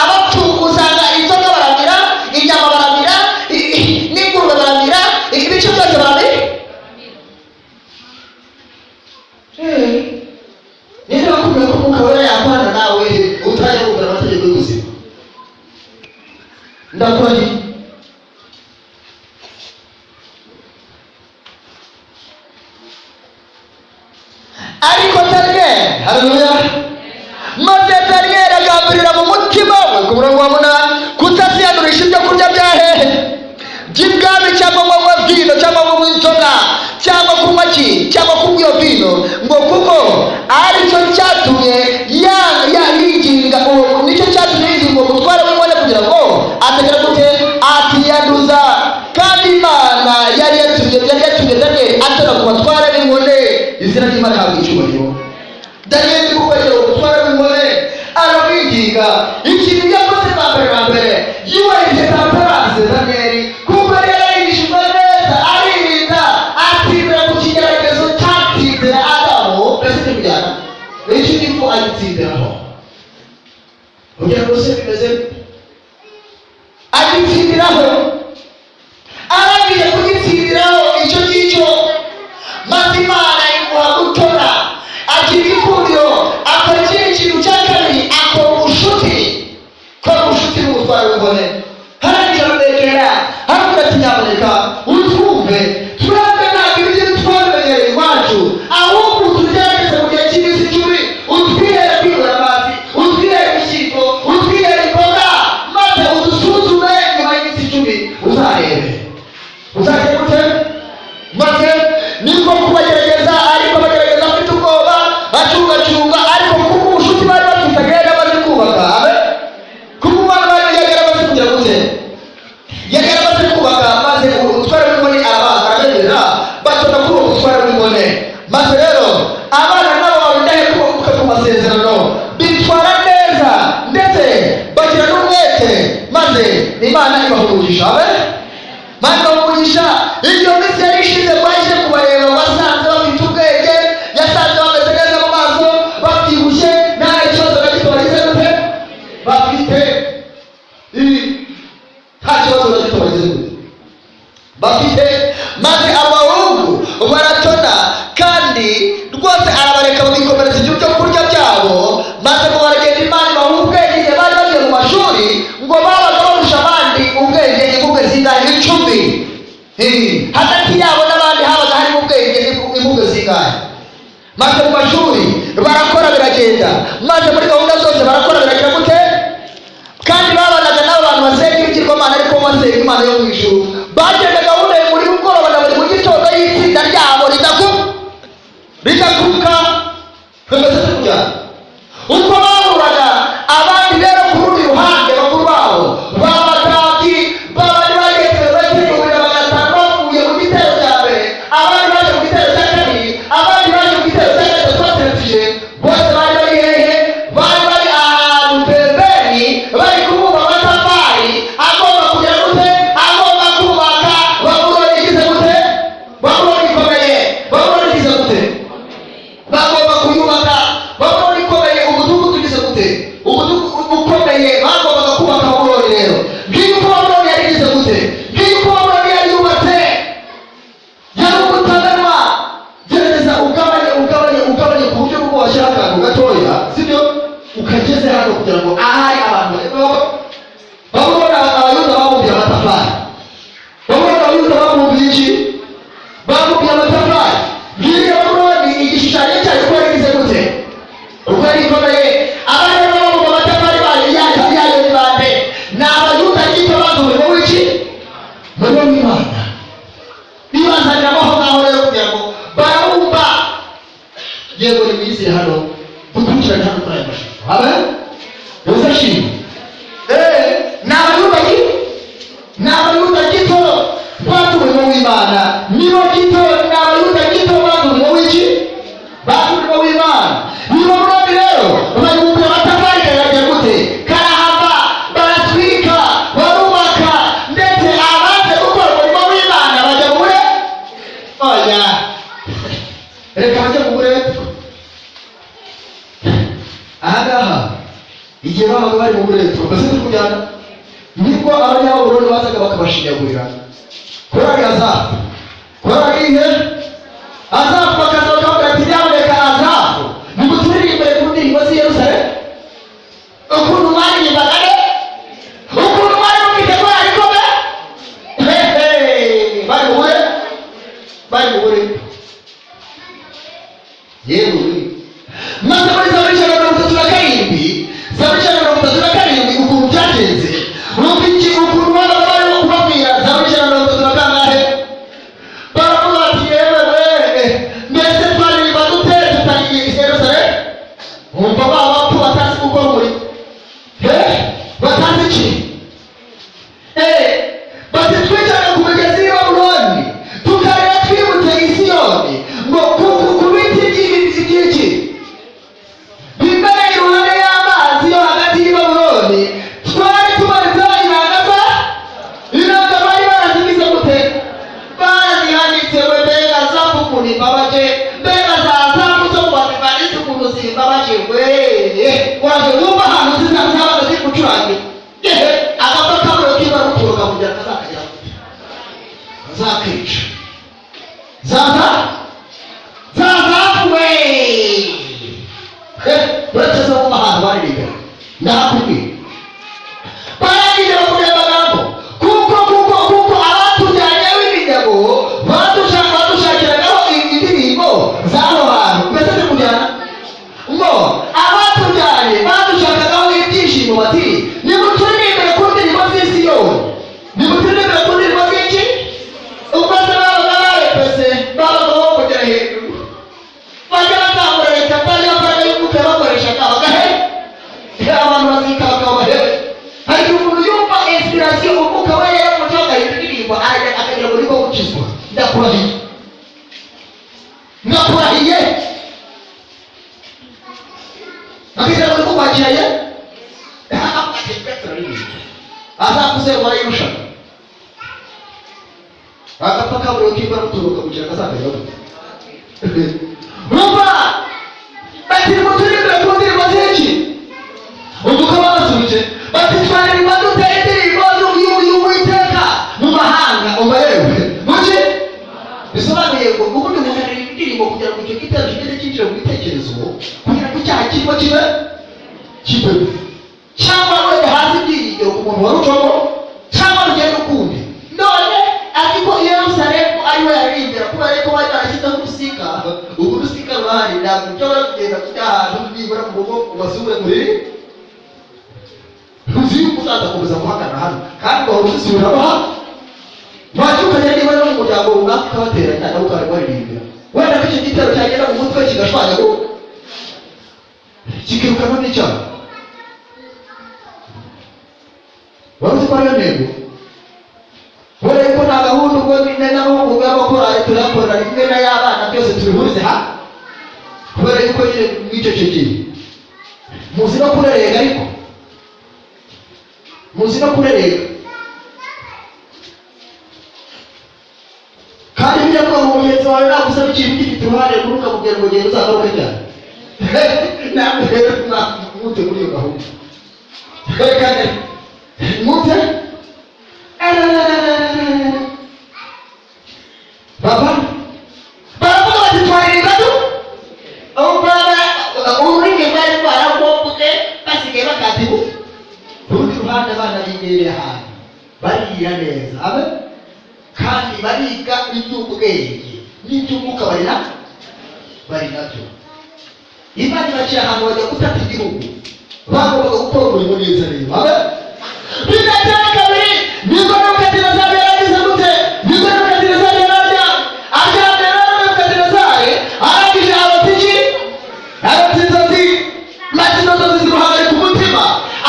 abapfu usanga inzoka baramira, inyama baramira, n'ingurube baramira, ibice byose baramira. Ninde wakubwira ko Umwuka Wera yakorana nawe utajya wumvira amategeko y'ubuzima? Ndakurahiye. Ariko Daniyeli, haleluya, maze Daniyeli agambirira mu mutima we, ku murongo wa munani, kutaziyandurisha ibyo kurya bya hehe? By'ibwami, cyangwa kunywa vino, cyangwa kunywa inzoga, cyangwa kunywa ki, cyangwa kunywa iyo vino, ngo kuko aricyo cyatumye ya yinginga uwo, nicyo cyatumye yinginga uwo mutware w'inkone kugira ngo atagira gute? Atiyanduza. Kandi Imana yari yatumye Daniyeli atera ku batware b'inkone. Izina ry'Imana rihabwa icyubahiro. Daniyeli kuko yegera umutware w'inkone, aramwinginga. Ikintu yakoze bwa mbere na mbere, yubahirije temperance Daniyeli, kuko yari yarigishijwe neza, aririnda, atindira ku kigeragezo cyatindira Adamu. Mbese ntibijyana icyo gifu, agitsindiraho kugira ngo se bimeze bite? Agitsindiraho. Arangije kugitsindiraho icyo ngicyo, maze Imana imuha gutora, agira igikundiro. Akora ikindi kintu cya kabiri, akora ubushuti, kora ubushuti n'umutwaro w'inkone. Arangije aramwegera, aramubwira ati: "Nyamuneka utwumve, twebwe ntabwo ibyo twabimenyereye iwacu, ahubwo tugerageze mu gihe cy'iminsi 10, utwihere kwibura amazi, utwihere ibishyimbo, utwihere imboga, maze udusuzume nyuma y'iminsi 10, uzarebe uzajya gute." Maze niko kubagerageza, ariko bagerageza afite ubwoba, acungacunga. Ariko kuko ubushuti bari bafitanye yari amaze kubaka, abe kuko umwana bari yari yaramaze kugira gute? Yari yaramaze kubaka. Maze umutware w'inkoni arabaza, arabemerera, batonda kuri uwo mutware w'inkone. Maze rero abana nabo baba indahemuka ku masezerano, bitwara neza, ndetse bagira n'umwete, maze Imana ibaha umugisha. Abe maze bamugisha. Iyo minsi yari ishize, baje kubareba, wasanze bafite ubwenge, yasanze bameze neza mu maso, babyibushye, nta kibazo na gito bagize gute? Bafite. Nta kibazo. kibazo na gito bagize gute bafite. Maze abahungu baratona, kandi rwose arabareka babikomereza ibyo kurya byabo. Maze ngo baragenda, Imana ibaha ubwenge. Igihe bari bagiye mu mashuri, ngo babaga barusha abandi ubwenge imbuga zingahe? 10. Hagati yabo n'abandi habaga harimo ubwenge imbuga zingahe? Maze mu mashuri barakora, biragenda. Maze muri gahunda zose barakora, biragira gute? Kandi babanaga n'abo bantu basenga ibigirwamana, ariko basenga Imana yo mu ijuru. Bagenda gahunda ya buri mugoroba na buri mu gitondo y'itsinda ryabo ridakuka. Bimeze kujyana uko bahuraga. Abandi rero ku rundi ruhande, bakuru babo b'abatambyi, babandi bageze 1500 bavuye mu gitero cya mbere, abandi baje mu gitero cya kabiri, abandi baje mu gitero cya gatatu baterefije. Bose bari bari hehe? Bari bari ahantu pembeni, bari kubumba amatafari agomba kugira gute? Agomba kubaka Babuloni. Igize gute? Babuloni ikomeye. Babuloni igize gute? Bagomba kuyubaka Babuloni ikomeye. Umudugudu ugize gute? Umudugudu ukomeye bagombaga kubaka Babuloni. Rero ngiyo uko Babuloni yari igize gute, ngiyo uko Babuloni yari yubatse, yari umutaganwa. Gerageza ugabanye, ugabanye, ugabanye ku buryo bwo washyira akantu gatoya, sibyo, ukageze hano kugira ngo ahari abantu barebe. Babuloni, Abayuda babumbiye amatafari. Babuloni, Abayuda babumbiye iki? Babumbiye amatafari. Ngiyo Babuloni, igishushanyo cyayo uko yari igize gute, uko yari ikomeye. Abari barimo babumba amatafari bayo yayo ni bande? Ni Abayuda gito bazi umurimo w'iki? Umurimo w'Imana. Bibazanira aho ngaho rero kugira ngo barabumba. Yego, nimwizire hano, dukurikirane hano kuri aya mashusho. Amen, Yesu ashimwe. Ni Abayuda gito, ni Abayuda gito bazi umurimo w'Imana. Nibo gito, ni Abayuda gito bazi umurimo w'iki? Bazi umurimo w'Imana. Nibo Babuloni rero bayibumbira amatafari, karagira gute? Karahava. Baratwika, barubaka, ndetse abaze gukora umurimo w'Imana bajya mu bure. Oya, reka bajye mu buretwa. Ahangaha igihe babaga bari mu buretwa, mbese turi kujyana, nibwo Abanyababuloni bazaga bakabashinyagurira. Korali Azafu, korali ihe? Azafu, bakaza bakavuga ati: "Nyamuneka Azafu, nimuturirimbe ku ndirimbo z'i Yerusalemu, ukuntu mwaririmbaga ne, ukuntu mwari mufite korali ikomeye." Hehe, bari mu bure, bari mu buretwa. Yewe, maze muri Zaburi 137, Zaburi 137, ukuntu byagenze, wumva iki, ukuntu babaga barimo kubabwira. Zaburi ijana na mirongo itatu na kangahe? Baravuga bati: "Yewe we, mbese twaririmba dute tutariye i Yerusalemu?" Wumva ba bapfu batazi gukora umurimo, he, batazi iki? Bati: "Twicaye ku migezi y'i Babuloni, tukarira twibutse i Siyoni, ngo ku biti by'iki bimereye iruhande y'amazi yo hagati y'i Babuloni, twari tumanitseho inanga za inanga." Bari barazigize gute? Barazihanitse we. Mbega zafu ukuntu imbabaje! Mbega za zafu zo mu Badivantisi ukuntu zimbabaje we! Uraje wumva ahantu zabaga ziri gucurangira. Yehe, agapfa kaburo kiba ruturuka kugira kazakagera gute? Kazakica. Zaza zazafu we. Uretse zo mu ahantu baririmbira, ndahakubwira. Barangije bavuga amagambo: Kuko abatujyanyeho iminyago badushakiragaho indirimbo z'aho hantu." Mbese turi kujyana, ngo abatujyanye badushakagaho ibyishimo, bati: "Nimuturirimbire ku ndirimbo z'i Siyoni, nimuturirimbire ku ndirimbo z'iki?" Ubwo se babaga barepese, babaga bongera hejuru, bajya bazamura leta mbaraga, mbaraga y'umwuka bakoreshaga bagahe abantu bazika bakabahebe. Hari igihe umuntu yumva inspiration, umwuka we yaramucaho, agahita indirimbo, arajya akagira ngo niko gukizwa. Ndakurahiye, ndakurahiye, akagira ngo niko kwakira ye. Azakuze warayirusha. Agapfa kaburo k'imba ruturuka kugira kazakajya gute? Umva, bati: "Nimuturimbire ku ndirimbo z'iki?" Ubwo uko babasubije bati: "Twaririmba dute indirimbo y'Uwiteka?" Ntabwo ushobora kugenda kujya ahantu nibura mu rugo ubasubire muri ntuzi yuko uzaza guhagarara hano kandi ugahora uzisubiramo hano. Wajya ukajya niba no mu muryango runaka ukabateranya, nawe ukaba waririmbira, wenda ko icyo gitero cyagenda mu mutwe kigashwanyaguka, kikirukanwa n'icyaha. Wari uzi ko ariyo ntego? Kubera yuko nta gahunda, ubwo nyine n'amahugurwa y'abakorari tuyakorera rimwe n'ay'abana, byose tubihurize hamwe, kubera yuko nyine mwicecekeye muzi no kurerega, ariko muzi no kurerega. Kandi bijya kuba ngo mugenzi wawe nagusaba ikintu gifite uruhare rumwe, ukamubwira ngo genda uzagaruke cyane. Namwe rero mwute muri iyo gahunda, reka mwute baba baravuga bati twaririmba tu ururimi rwari rwaragombwe, basigaye bakata igufa. Ku rundi ruhande, abana bibereye ahantu bariga neza, abe kandi bariga iby'ubwenge n'iby'umwuka, bari nabyo, bari nabyo. Imana ibaciye ahantu bajya gutata igihugu, bagombaga gukora umurimo neza rero. Abe bigatera kabiri, nibwo Nebukadinezari yaragize gute? Nibwo Nebukadinezari yararya aryamye rero. Nebukadinezari arangije arota iki? Arota inzozi, maze izo nzozi zimuhagarika umutima.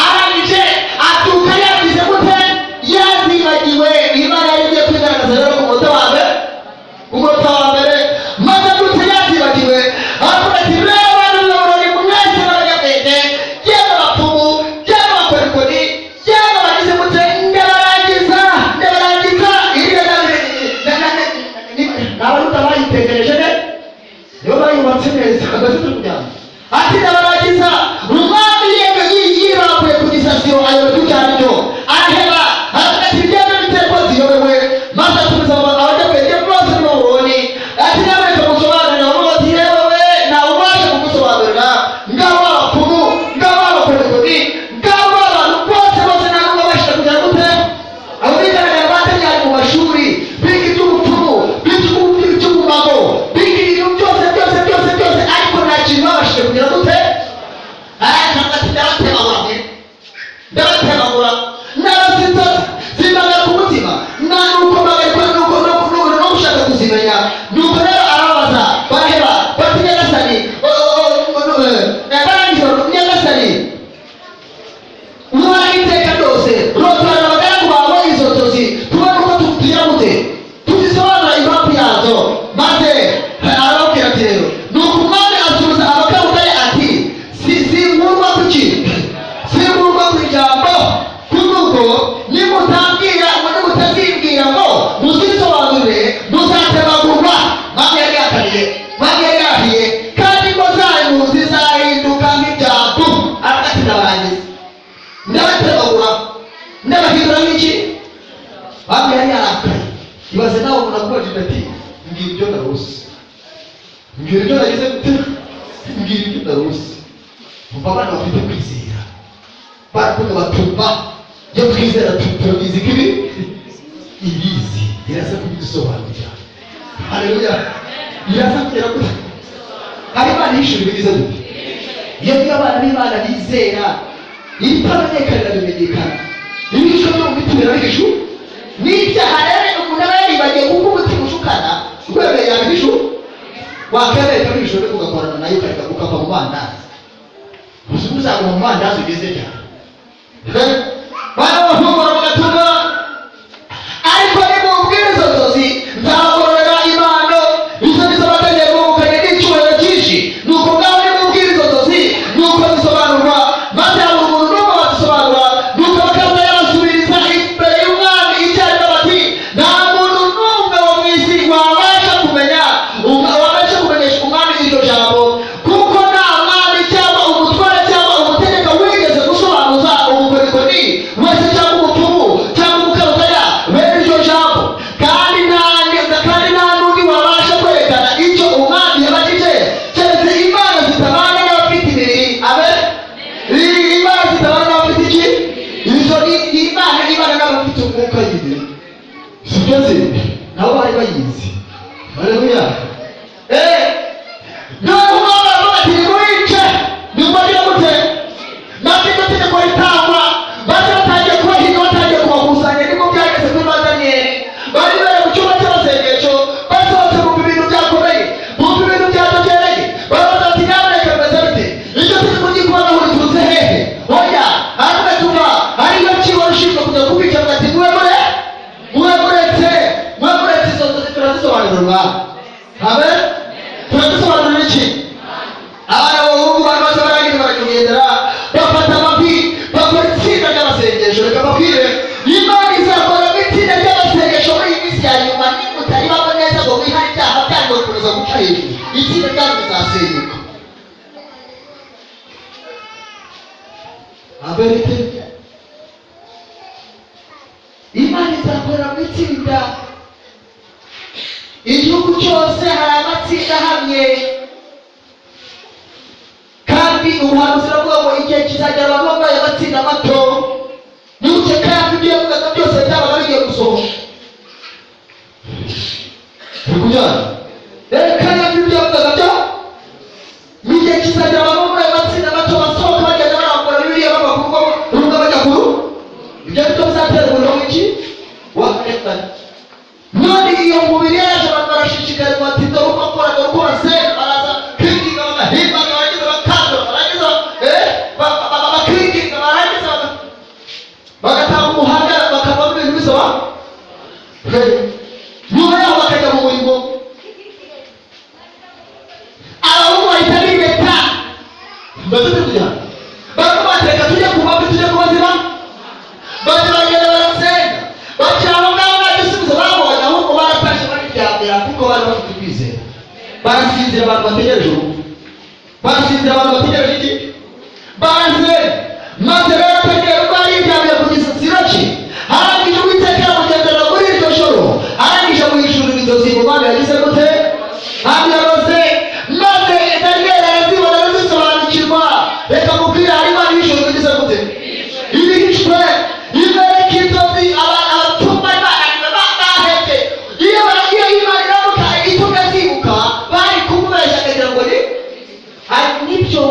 Arangije abyuka yagize gute? Yazibagiwe. Imana yari igiye kwigaragaza rero ku munota wa mbere, ku munota wa mbere. Maze abyutse yazibagiwe, aravuga ati: "Rero bantu b'Ababuloni mwese b'abanyabwenge, yaba abapfumu, yaba abakorikori, yaba abagize mute, ndabarangiza, ndabarangiza." Iriya ni Abayuda bayitegereje ne, nibo bayubatse neza hagati turi kujyana. Ati: "Ndabarangiza." Umwami yemwe yirambuye ku gisasiro, ayoberwa icyo ari cyo, araheba. Aravuga ati: "Bigende bite ko ziyobewe?" Maze atumiza abanyabwenge bose mu Babuloni, ati: "Nyamuneka musobanurire." Baravuga bati: "Yewe we, ntawe ubasha kugusobanurira. Ngabo abapfumu, ngabo abakorikori, ngabo abantu bose bose, nta n'umwe ubashije kugira gute." Abo bigaragara batajyanye mu mashuri, biga iby'ubupfumu, biga iby'ubumago, biga ibintu byose byose byose byose, ariko nta kintu babashije kugira gute. Aravuga ati: "Ndabatemagura mwe, ndabatemagura. Narose inzozi zimbaga ku mutima, nta nuko mpagarikwa nuko no gushaka kuzimenya." Nuko rero arababaza, baraheba, bati: "Nyagasani." Barangije bati: "Nyagasani uhoraho iteka ryose, rotorana abagaragu bawe izo nzozi, tubone uko tugira gute, tuzisobanura impamvu yazo." Maze arababwira ati rero, nuko umwami asubiza Abakarudayi ati: "Si sinkurwa kuki? Sinkurwa ku ijambo, kuko nimutambwira ngo, nimutazimbwira ngo muzisobanurire, muzatemagurwa." Mwami yari yakaniye, mwami yari yarahiye, "kandi ingo zanyu zizahinduka nk'ibyavu." Aravuga ati: "Ndabarangiza, ndabatemagura, ndabahindura nk'iki." Mwami yari yarakaye. Ibaze nawe umuntu akubajije ati: "Mbwira ibyo narose, mbwira ibyo nagize gute, mbwira ibyo narose." Umva, abana bafite kwizera baravuga batumva. Iyo twizera turabizi ko ibi ibizi, iraza kubidusobanurira. Haleluya! Iraza kugera kure. Hari Imana ihishura ibigize gute? Iyo niyo abana b'Imana bizera, ibitamenyekanira bimenyekana, ibihishwe byo mu mitima birabihishu. N'ibyaha rero umuntu aba yaribagiwe, kuko umutima ushukana, urwemeye yabihishu, wakemeye ikabihishu, ariko ugakorana nayo, ukareka ukava mu mandazi. Gusa uzaguma mu mandazi ugeze cyane. Bana bafungura bagatumwa, ariko nimubwira izo nzozi, nzabagororera impano. Izo nizo bategeye guhubukanye n'icyubahiro cyinshi. Nuko ngaho nimubwira izo nzozi nuko zisobanurwa. Maze habura umuntu n'umwe bazisobanura. Nuko bakaza yabasubiriza imbere y'umwami icyarimwe, bati: "Nta muntu n'umwe wo mu isi wabasha kumenya, wabasha kumenyesha umwami iryo jambo, kuko nta mwami cyangwa umutware cyangwa umutegeka wigeze gusobanuza ubukorikori wese cyangwa umupfumu cyangwa umukarudaya bene iryo jambo, kandi nta n'undi wabasha kwerekana icyo umwami yabajije, keretse imana zitabana n'abafite imibiri." Abe imana zitabana n'abafite iki? Izo ni imana ibana n'abafite umwuka nyine, sibyo se? Nabo bari bayizi. Haleluya! None umwami Turadusobanurira umwami. Amen. Turadusobanurira iki? Abana b'abahungu bari maze barangije, barakugendera, bafata amavi, bakora itsinda ry'amasengesho. Reka mbabwire, Imana izakora itsinda ry'amasengesho muri iyi minsi ya nyuma. Nimutaribamo neza ngo mwihane ibyaha byanyu, gukomeza guca hejuru, itsinda ryanyu rizasenyuka. Aberite Imana izakorera mu itsinda. Igihugu cyose hari amatsinda ahamye, kandi ubuhanuzi buravuga ngo igihe kizagera abantu bambaye amatsinda mato. Nibuke kandi ibyo yavugaga byose byabaga bigiye gusohoka. Turi kujyana. Reka ibyo yavugaga byo, mu gihe kizagera abantu bambaye amatsinda mato basohoka, bagenda barambura Bibiliya, bava ku rugo rumwe bajya ku rugo. Ibyo byo bizatera umuriro w'iki wa none. Iyo mubiri yaje, abantu barashishikarizwa bati: "Dore uko akora, dore uko basenga." Baraza kwinginga, bagahimbaza, barangiza bakandura, barangiza bakinginga, barangiza bagatanga umuhanda, bakavamo ibintu bisaba. Nyuma yaho bakajya mu murimo. Abahungu bahita bireta mbese tujya, baravuga bati: "Reka tujye ku mavi, tujye ku bazima." Bati baragenda, barasenga, bakira aho ngaho, nta gisubizo babonye, ahubwo baratashye bariryamira, kuko bari bafite ukwizera. Barasinzira. Abantu bategereje urupfu barasinzira. Abantu bategereje iki? Barasenga. Maze rero ategera ubwo ariryamiye ku gisasiro cye, arangije Uwiteka aramugenderera muri iryo joro, arangije amuhishurira inzozi. Mu mwami yagize gute? Yaroze, maze Daniyeli arazibona, arazisobanukirwa. Reka mubwire, hari Imana ihishurwa igize gute? Ibihishwe. Ibereka inzozi. Abapfumu bari bananiwe, bahebye. Iyo baragiye, Imana iramuka itumye zibuka, bari kumubeshya akagira ngo ni hari nibyo.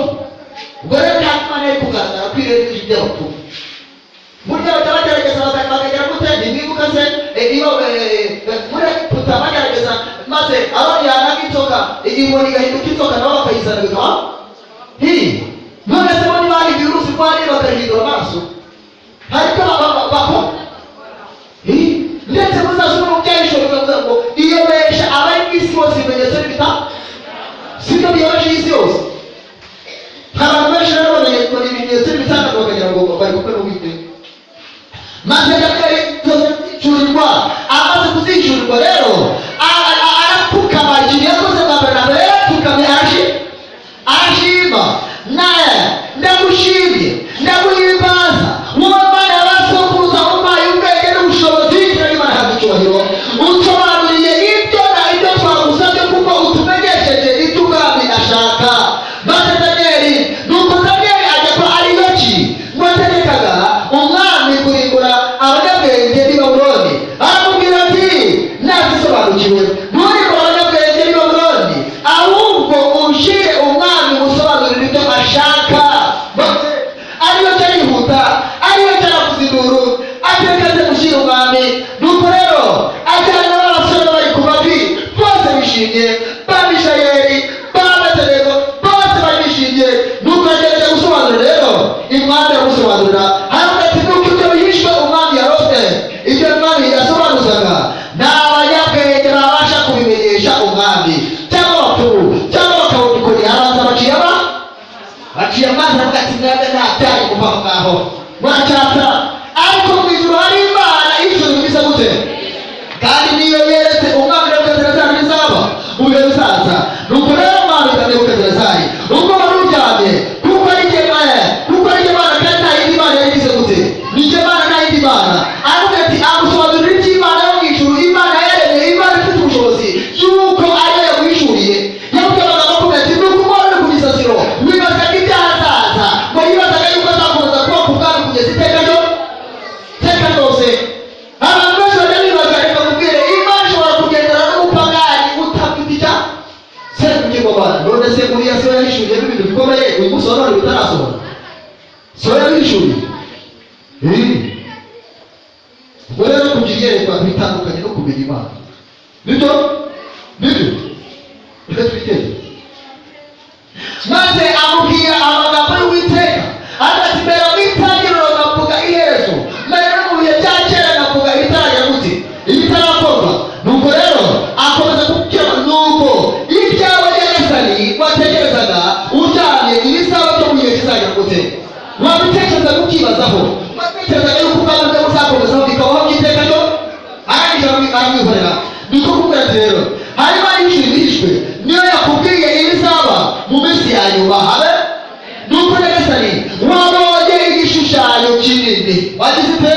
Ubwo rero nta Imana iri kugaragara ko irengeje iby'abapfumu. Burya bajya bagerageza, bakagera gute? Ntimwibuka se iyo muri Egiputa bagerageza, maze Aroni yanaga inzoka, inkoni igahinduka inzoka, nabo bakayizana bikaba hi? None se bo niba hari virusi rwari bakayihindura amaraso, hari icyo bakora? Hi? Ndetse muzasome mu Byahishuwe, bikavuga ngo iyobesha abari mu isi bose ibimenyetso n'ibita sibyo biyobeje isi yose. Hari abantu benshi rero bamenye ngo ni ibimenyetso n'ibitangaza, bakagira ngo bari kumwe n'Uwiteka. Maze Daniyeli zicurirwa. Amaze kuzicurirwa rero, arapfukama. Ikintu yakoze bwa mbere na mbere, yarapfukamye, arashima. Naye: "Ndagushimye, ndaguhimbaza, wowe Mana y'abasokuruza, umpaye ubwenge n'ubushobozi." Imana ihabwa icyubahiro. "Unsobanuriye ibyo na ibyo twagusabye, kuko utumenyesheje ibyo ubwami ashaka." Maze Daniyeli, nuko Daniyeli ajya kwa Ariyoki wategekaga umwami kurimbura abanyabwenge b'i Babuloni, aramubwira ati: "Nazisobanukiwe, nturimbure abanyabwenge b'i Babuloni, ahubwo ushyire umwami musobanurire ibyo ashaka." Maze Ariyoki arihuta, Ariyoki aravuza induru, atekaze gushyira umwami. Nuko rero ajyana n'abasore bari ku mavi, bose bishimye, ba Mishayeli, ba Abedenego, bose bari bishimye. Nuko agerageza gusobanurira rero, umwami aramusobanurira, haravuga ati: "Nuko ibyo bihishwe umwami yarose, ibyo umwami yasobanuzaga, nta banyabwenge babasha kubimenyesha umwami, cyangwa abapfumu, cyangwa bakabona." Arabanza baciye aba baciye amazi, aravuga ati: "Mwebwe nta byanyu kuva aho ngaho muracyata, ariko mu ijuru hari Imana ijuru bimeze gute, kandi niyo yeretse umwami Nebukadinezari bizaba mu bihe bizaza." Nuko rero umwami Nebukadinezari, ubwo wari uryamye, kuko ari jye kuko ari jye Mana, kandi nta yindi Mana yari igize gute? Ni jye Mana, nta yindi Mana. Aravuga ati amusobanurira iby'Imana yo mu ijuru, Imana yaremye, Imana ifite ubushobozi, yuko ariyo yaguhishuriye. Yabwiye amagambo avuga ati: "Nuko umwana uri ku gisasiro wibazaga iby'ahazaza," ngo yibazaga yuko azakomeza kuba ku bwami kugeza iteka ryo iteka ryose. Abantu benshi bajya bibaza. Reka mubwire, Imana ishobora Aramwihorera. Niko kumubwira ati: "Rero hanyuma y'ijuru ibihishwe niyo yakubwiye ibizaba mu minsi ya nyuma." Habe nuko Nyagasani, wabonye igishushanyo kinini, wagize ute?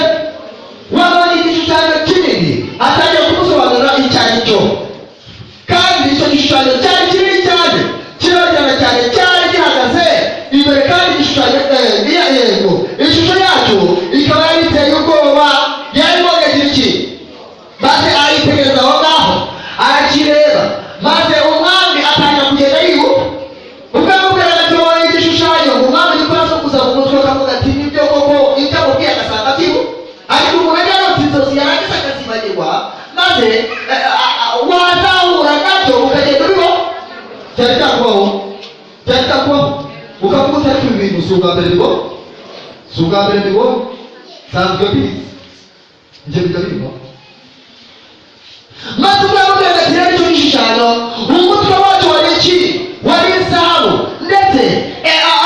Wabonye igishushanyo kinini. Atangiye kumusobanurira icyo ari cyo. Kandi icyo gishushanyo cyari kinini cyane, kirabagirana cyane, cyari gihagaze imbere, kandi igishushanyo yego, ishusho yacyo ikaba yari iteye ubwoba. Yarimo agira iki? Maze aritegereza aho ngaho, arakireba, maze umwami atangira kugenda yihuta. Ubwo amubwiraga ati: "Wabonye igishushanyo," umwami niko yasokuza mu mutwe, akavuga ati: "Nibyo koko." Ibyo amubwiye agasanga byibu. Ariko umuntu ajya arota inzozi, yarangiza akazibagirwa, maze wazahura nabyo ukagenda uriho. Cyari cyakubaho, cyari cyakubaho, ukavuga uti: "Ariko ibi bintu si ubwa mbere bibaho, si ubwa mbere mbibona, nsanzwe mbizi njye, bijya bibaho." Maze ubwo yamubwiraga ati: "Rero icyo gishushanyo, umutwe wacyo wari iki? Wari izahabu, ndetse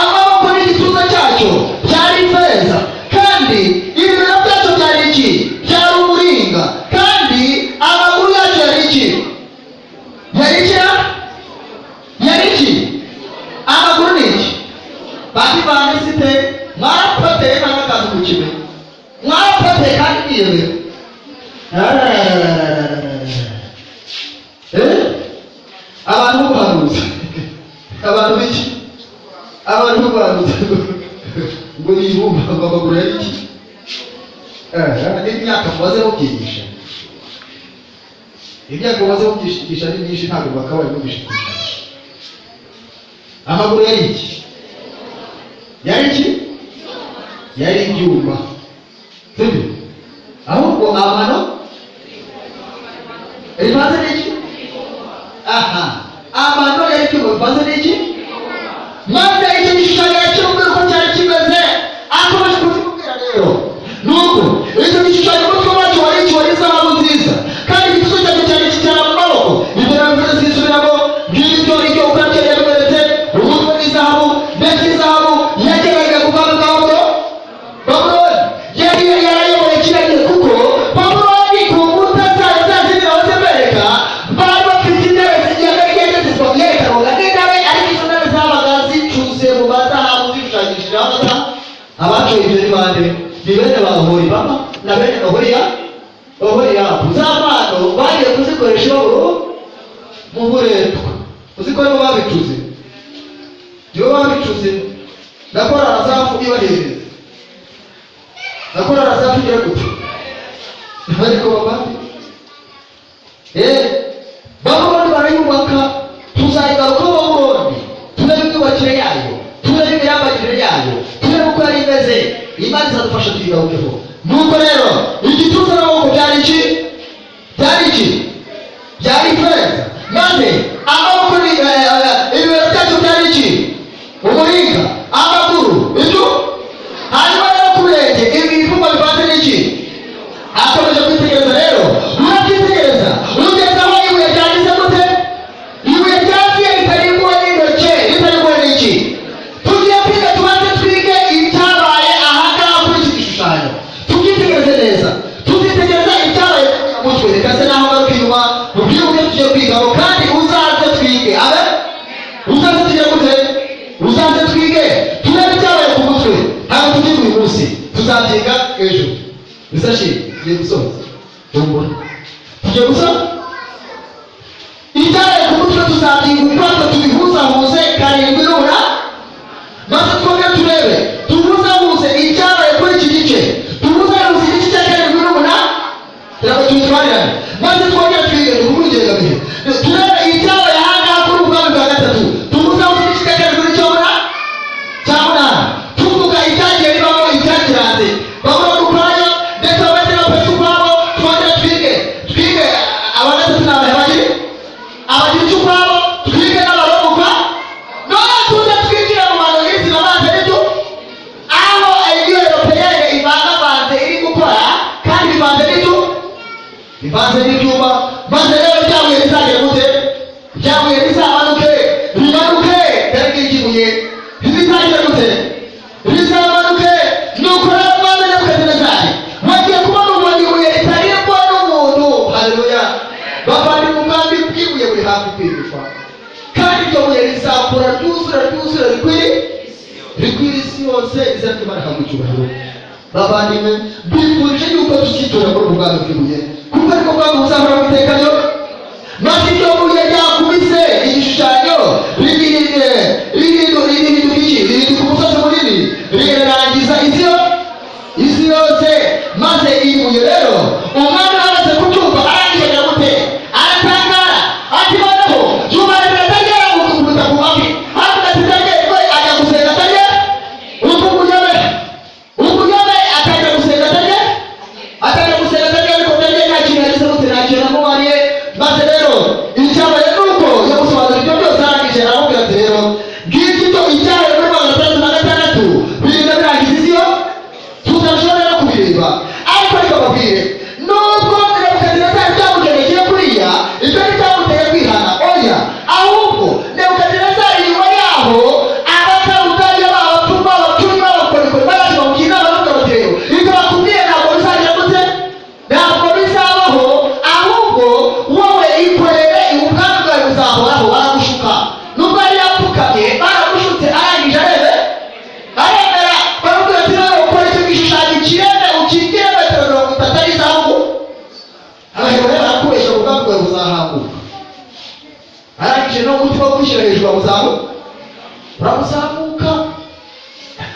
amaboko n'igituza cyacyo byari ifeza, kandi ibibero byacyo byari iki? Byari umuringa, kandi amaguru yacyo yari iki? Yari iki? Yari iki? Amaguru ni iki?" Badivandisite mwarapoteye, nta n'akantu ku kime mwarapoteye, kandi mwiyemera. Abantu b'ubuhanuzi, abantu b'iki? Abantu b'ubuhanuzi ngo ni ibumba, ngo amaguru yari iki? N'imyaka mumaze mubyigisha, imyaka mumaze mubyigisha ni myinshi, ntabwo bakabaye mubisha. Amaguru yari iki? Yari iki? Yari ibyuma, sibyo? Ahubwo amano rivanze n'iki? Aha, amano yari icyuma bivanze n'iki? Maze icyo gishushanyo yakimubwira uko cyari kimeze. Akomeje kukimubwira rero, nuko icyo gishushanyo, umutwe wacyo wari iki? Wari izahabu nziza, kandi igituza cyacyo cyari kicyara mu maboko. Ibyo nabivuze sisubiramo. Ngibyo ibyo uko yari yabiberetse. Umutwe w'izahabu, ndetse izahabu yageraga ku bwami bwa Babuloni. Yari yarayoboye kiriya gihe, kuko Babuloni ku nkuta zayo za zindi nahoze mbereka, bari bafite intebe zigenda yerekanwaga n'intebe, ariko izo ntebe zabaga zicuze mu mazahabu, zishushanyishije amazahabu. Abacoye ibyo ni bande? Ni bene ba Oholibama na bene Oholiyabu. Za mpano bagiye kuzikoresha ibaburo mu buretwa. Uzi ko nibo babicuze? Nibo babicuze. Nakora Asafu ibahereza, nakora Asafu igira gute? Ariko bavandi, Babuloni barayubaka, tuzayigarukaho. Babuloni turebe imyubakire yayo, turebe imirambagirire yayo, turebe uko yari imeze. Imana izadufasha tuyigarukeho. Nuko rero igituza n'amaboko byari iki? Byari iki? Byari ifeza. Maze amaboko ni ibibero byacyo byari iki? Umuringa. Amaguru ibyo. Hanyuma rero ku birenge ibi bivugwa bivanze n'iki? Akomeje kwitegereza rero, urabyitegereza ugeze aho ibuye ryagize gute? Ibuye ryaziye ritarimbuwe n'intoke. Ritarimbuwe n'iki? Tugiye kwiga, tubanze twige ibyabaye ahangaha kuri iki gishushanyo, tubyitegereze neza. Tuzitegereza ibyabaye ku mutwe. Reka se naho ngaruka inyuma mubwire uburyo tugiye kwigaho, kandi uzaze twige. Abe uzaze tujye gute? Uzaze twige, turebe ibyabaye ku mutwe. Ntabwo tubyiga uyu munsi, tuzabyiga ejo. Bisashi tugiye gusoza, humura, tugiye gusoza. Ibyabaye ku mutwe tuzabyiga ukwatwo, tubihuzahuze karindwi n'umunani, maze twongere turebe, tuhuzahuze ibyabaye kuri iki gice, tuhuzahuze igice cya karindwi n'umunani kugira ngo tubitwarirane, maze twongere twige ni ingengabihe, turebe ibyabaye ahangaha kuri ubwami bwa gatatu, tuhuzahuze igice cya karindwi n'icy'umunani, cya munani, tuvuga ibyagiye bibamo, ibyakiranze Babuloni ukwayo, ndetse abandi n'Abaperesi ukwabo. Twongere twige aba gatatu ni abahe? Babiri, Abagiriki ukwabo, twige n'Abaroma ukwa. None tuze twinjire mu bantu nyirizina banze n'ibyo, aho iyo européenne ivangavanze iri gukora, kandi bivanze n'ibyo, bivanze n'ibyuma. Maze rero ryabuye rizagera gute? Ryabuye rizamanuke, rimanuke. Dore ngiri ibuye rizagira gute? Rizamanuke. Nuko rero umwami Nebukadinezari wagiye kubona ubona ibuye ritaribwa n'umuntu. Haleluya! Bavandimwe, ubwami bw'ibuye buri hafi kwimikwa, kandi iryo buye rizakura, ryuzura, ryuzura, rikwiri, rikwira isi yose. Izina ry'Imana rihabwa icyubahiro. Bavandimwe, mbifurije yuko tuzitora muri ubu bwami bw'ibuye, kuko ariko bwami buzahora iteka ryo. Maze iryo buye ryakubise igishushanyo rihinduka iki? Rihinduka umusozi munini, rirangiza isi yose. Maze iri buye rero, umwami amaze kubyumva, arangije agira gute? Aratangara, ati: "Noneho yubarira Daniel kuruta ku mavi." Havuga ati: "Daniel we ajya gusenga." Daniel ukubuyobe, ukuyobe, atangira gusenga Daniel, atangira gusenga Daniel, ariko Daniel nta kintu yagize gute? Nta kintu amubariye. Maze rero icyabaye ni uko yamusobanurira ibyo byose, arangije aramubwira ati: "Rero ngibyo ibyo icyabaye muri 606 birinda birangiza isi yo, tutashobora no kubireba." Ariko reka babwire, nubwo Nebukadinezari byamugendekeye kuriya, ibyo ntibyamuteye kwihana, oya. Ahubwo Nebukadinezari nyuma yaho, Abakaludaya, b'abapfumu, b'abapfumu, b'abakorikori baraje bamugira inama, bavuga bati: "Rero ibyo bakubwiye ntabwo bizagira gute? Ntabwo bizabaho. Ahubwo wowe ikorere, ubwami bwawe buzahoraho." Baragushuka. Nubwo yari yapfukamye, baramushutse, arangije arebe aremera. Baramubwira ati: "Nawe ukora icyo gishushanyo, kireme, ukigire metero 30 ari izahabu." Abaheburayo barakubeshya, ubwami bwawe buzahanguka. Arangije no umutima wo kwishyira hejuru uramuzamuka, uramuzamuka,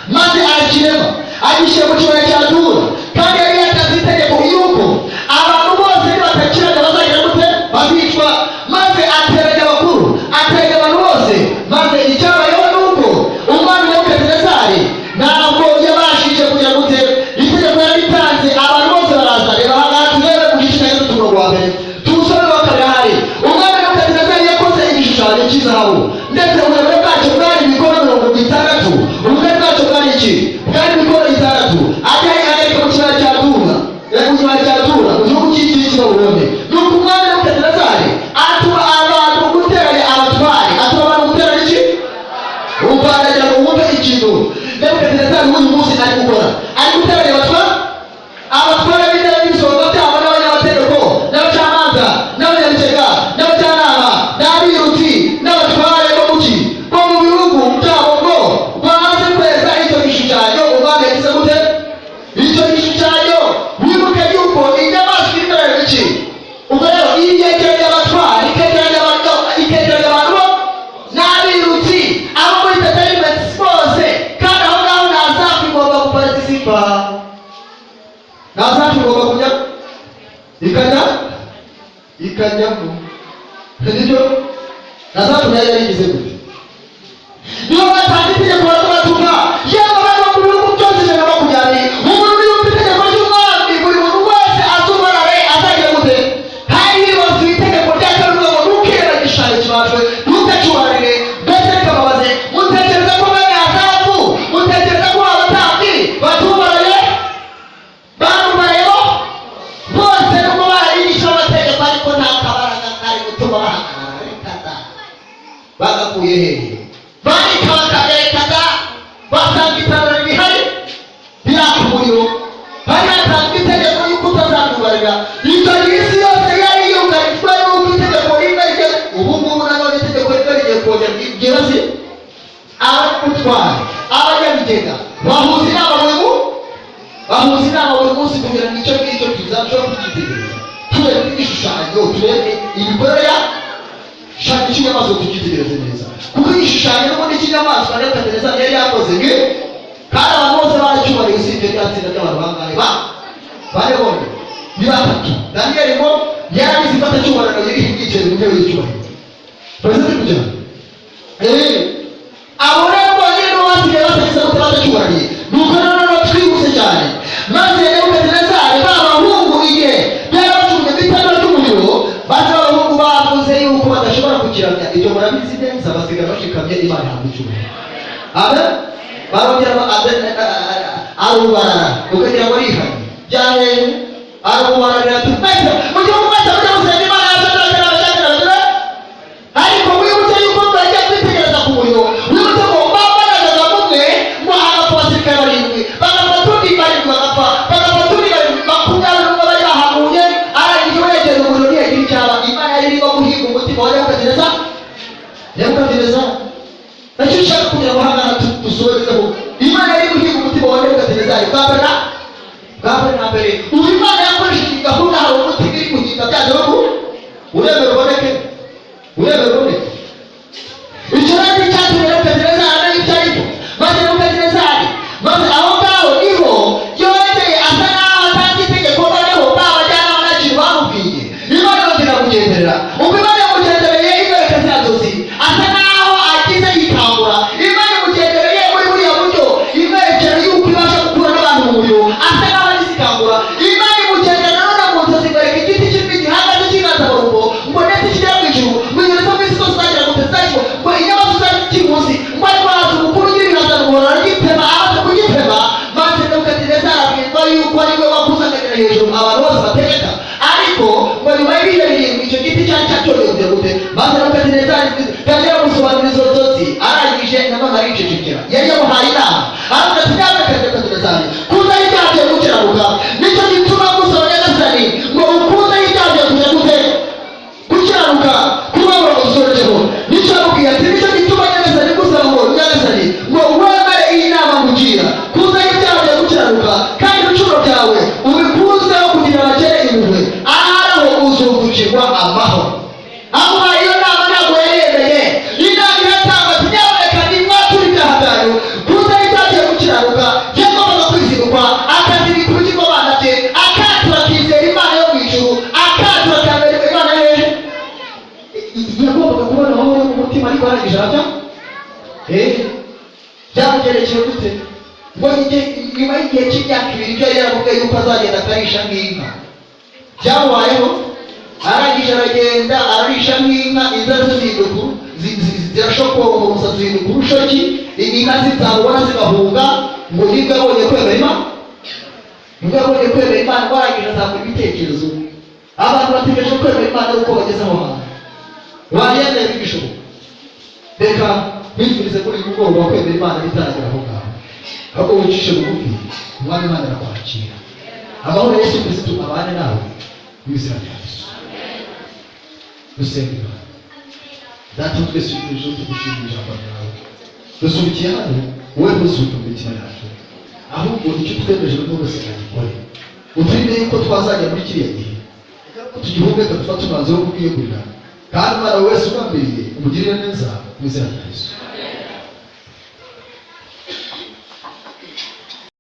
maze arakirema, agishyira mu kibaya cya Dura. Kandi yari yatanze itegeko yuko abantu bose nibatakirana bazagira gute? Bazicwa. Maze ateranya abakuru, ateranya abantu bose. Maze icyabayeho ni uko umwami Nebukadinezari ntabwo yabashije kugira gute? Itegeko yaritanze, abantu bose baraza. Reba ahangaha, turebe ku gice cya gatatu, umurongo wa mbere, tuwusome wa kabiri. Ahari umwami Nebukadinezari yakoze igishushanyo cy'izahabu, ndetse uburebure bwacyo bwari imikono 60, ubugari bwacyo bwari iki? Bwari imikono 6. Ajya agarika mu kibaya cya Dura, mu kibaya cya Dura, mu gihugu cy'i Babuloni. Nuko umwami Nebukadinezari atuma abantu guteranya abatware, atuma abantu guteranya iki? Umva, ndagira ngo wumve ikintu Nebukadinezari w'uyu munsi ari gukora. Ari guteranya abatware, abatware b'intebe n'ibisonga byabo, n'abanyamategeko, n'abacamanza, n'abanyabigega, n'abajyanama, n'abirutsi, n'abatware bo mu ki? Bo mu bihugu byabo, ngo baze kweza icyo gishushanyo umwami yagize gute? Icyo gishushanyo. Wibuke yuko inyamaswa iri imbere iki? Ubwo rero iyi yegeranya abatware, ikegeranya abantu, ikegeranya abantu bo n'abirutsi, abo muri entertainment bose. Kandi aho ngaho ntazafu igomba guparticipa, ntazafu igomba kujya, ikajya, ikajyamo. Nibyo, ntazafu nayo yarigize gute? Niyo batanze itegeko, barabatuma yewe abari bo mu bihugu byose 120. Umuntu yumva itegeko ry'umwami, buri muntu wese azubarare, azagira gute? Hari hibazwa itegeko rya kabiri ngo: "Ntukirebe igishushanyo kibajwe, ntukacyubarire." Mbese reka babaze, mutekereza ko bene Asafu, mutekereza ko abatambyi batubaraye? Barubarayeho bose, nubwo barayigisha amategeko, ariko nta kabaraga kari gutuma bahagarara. Reka da, bagakuye hehe? Barika bakaberekaga, basanga itanura rihari riraka umuriro. Hari hatanzwe itegeko yuko utazabyubarira. Icyo gihe isi yose yari yugarijwe n'uko itegeko rimwe rigiye. Ubu ngubu nanone itegeko rimwe rigiye kongera ryibasiye abanyamutware, abanyabigega. Bahuza inama buri mu bahuza inama buri munsi kugira ngo icyo ngicyo tuzashobora kucyitegereza, turebe igishushanyo, turebe imikorere ya shaka icy'inyamaswa, tukitegereze neza, kuko igishushanyo n'ubundi cy'inyamaswa Nebukadinezari yari yakoze nge, kandi abantu bose baracyubariye, usibye rya tsinda ry'abantu bangahe? Ba bane bonyine, ni batatu. Daniyeli ngo yarabizi ko atacyubarana, yari yicaye mu ntebe y'icyubahiro. Perezida turi kujyana, abo rero bonyine nibo basigaye batagize gute? Batacyubaraniye. Nuko rero noneho twihuse cyane. Maze Nebukadinezari, ba bahungu, igihe byari bajugunye mu itanura ry'umuriro, maze abahungu bavuze yuko badashobora kukiramya. Ibyo murabizi neza. Basigaye bashikamye. Imana ihabwa icyubahiro, amen. Barongera arubarara, ukagira ngo arihanye byahehe. Arubararira ati: "Mwese mu gihugu, mwese mujye gusenga Imana yacu." Ariko wibuke yuko bagiye kwitegereza ku muriro. Wibuke ngo babaragaga mumwe, ngo hagapfa abasirikare barindwi, bagafata undi, barindwi bagapfa, bagafata undi, barindwi, 21 bari bahaguye. Arangije wegereye umuriro, ntiyagira icyaba. Imana. Uremera uboneke, uremera uboneke. Icyo rero ni icyatumye Nebukadinezari amenya icyo aricyo. Maze Nebukadinezari, maze aho ngaho niho yongeye asa n'aho atanze itegeko. Noneho ba bajyanama nta kintu bamubwiye. Imana yongera kugenderera. Ubwo Imana yamugendereye, imwereka ziriya nzozi, asa n'aho agize yikangura. Imana imugendereye muri buriya buryo, imwerekera yuko ibasha gukura n'abantu mu muriro, asa n'aho agize ikangura. Imana imugenderera none mu nzozi, imwereka igiti kinini gihagaze cy'inganzamarumbo, ngo ndetse kigera mu ijuru, ngo inyoni zo mu isi zose zagira ngo zizajya, ngo inyamaswa zari zikiri munsi, ngo ariko haza umukuru ugira ibihaza aragitema. Amaze kugitema, maze Nebukadinezari abwirwa yuko ari we wakuze akagera hejuru abantu bose bategeka. Ariko ngo nyuma y'ibihe 7 icyo giti cyari cyacyongeye kujya gute. Maze Nebukadinezari yagiye gusobanura izo nzozi, arangije nanone aricecekera. Yari yamuhaye inama, aravuga ati: "Nyamuneka Nebukadinezari, kuzaho ibyaha byawe gukiranuka, nicyo gituma gusaba Nyagasani ngo ukuzeho ibyaha byawe kujya gute, gukiranuka." Kuba usorejeho nicyo yamubwiye, ati: "Nicyo gituma Nyagasani gusaba ngo, Nyagasani, ngo wemere iyi nama ngugira, kuzaho ibyaha byawe gukiranuka, kandi ibicumuro byawe ubikuzeho kugira abakene impuhwe, ahari aho uzungukirwa amahoro." Amuhaye iyo nama ntabwo yari yemeye. Inama iratangwa, ati: "Nyamuneka nimwature ibyaha byanyu, kuzaho ibyaha byawe gukiranuka." Yagombaga kwizirikwa, akazirika ibigirwamana bye, akatura akizera Imana yo mu ijuru, akatura akambera Imana hehe. Yagombaga kubona amahoro yo mu mutima, ariko arangije arajya byamugerekeye gute? Ngo nyuma y'igihe cy'imyaka 2, ibyo yari yaramubwiye yuko azagenda akarisha nk'inka byamubayeho. Arangije aragenda ararisha nk'inka, inzara ze zihinduka zirashokonga, umusatsi uhinduka urushoki, inka zitawubona zigahunga. Ngo nibwo yabonye kwemera Imana, nibwo yabonye kwemera Imana. Ngo arangije azakora ibitekerezo. Abantu bategereje kwemera Imana uko bageze aho hantu bayemeye bigishoboka. Reka nkwifurize kuri uyu mugoroba kwemera Imana bitaragera aho ngaho, ahubwo wicishe bugufi, Umwami Imana arakwakira. Amahoro ya Yesu Kristo abane nawe mu izina rya Yesu. Dusenga Imana. Data wa twese uri mu ijuru, tugushimira ijambo ryawe. Dusubikiye hano, wowe ntuzuke mu mitima yacu, ahubwo icyo twemeje buri wese agikore. Uturinde yuko twazajya muri kiriya gihe ko tugihumeka dufate umwanzuro wo kubwiyegurira, kandi umwana wese ugambiriye umugirire neza mu izina rya Yesu.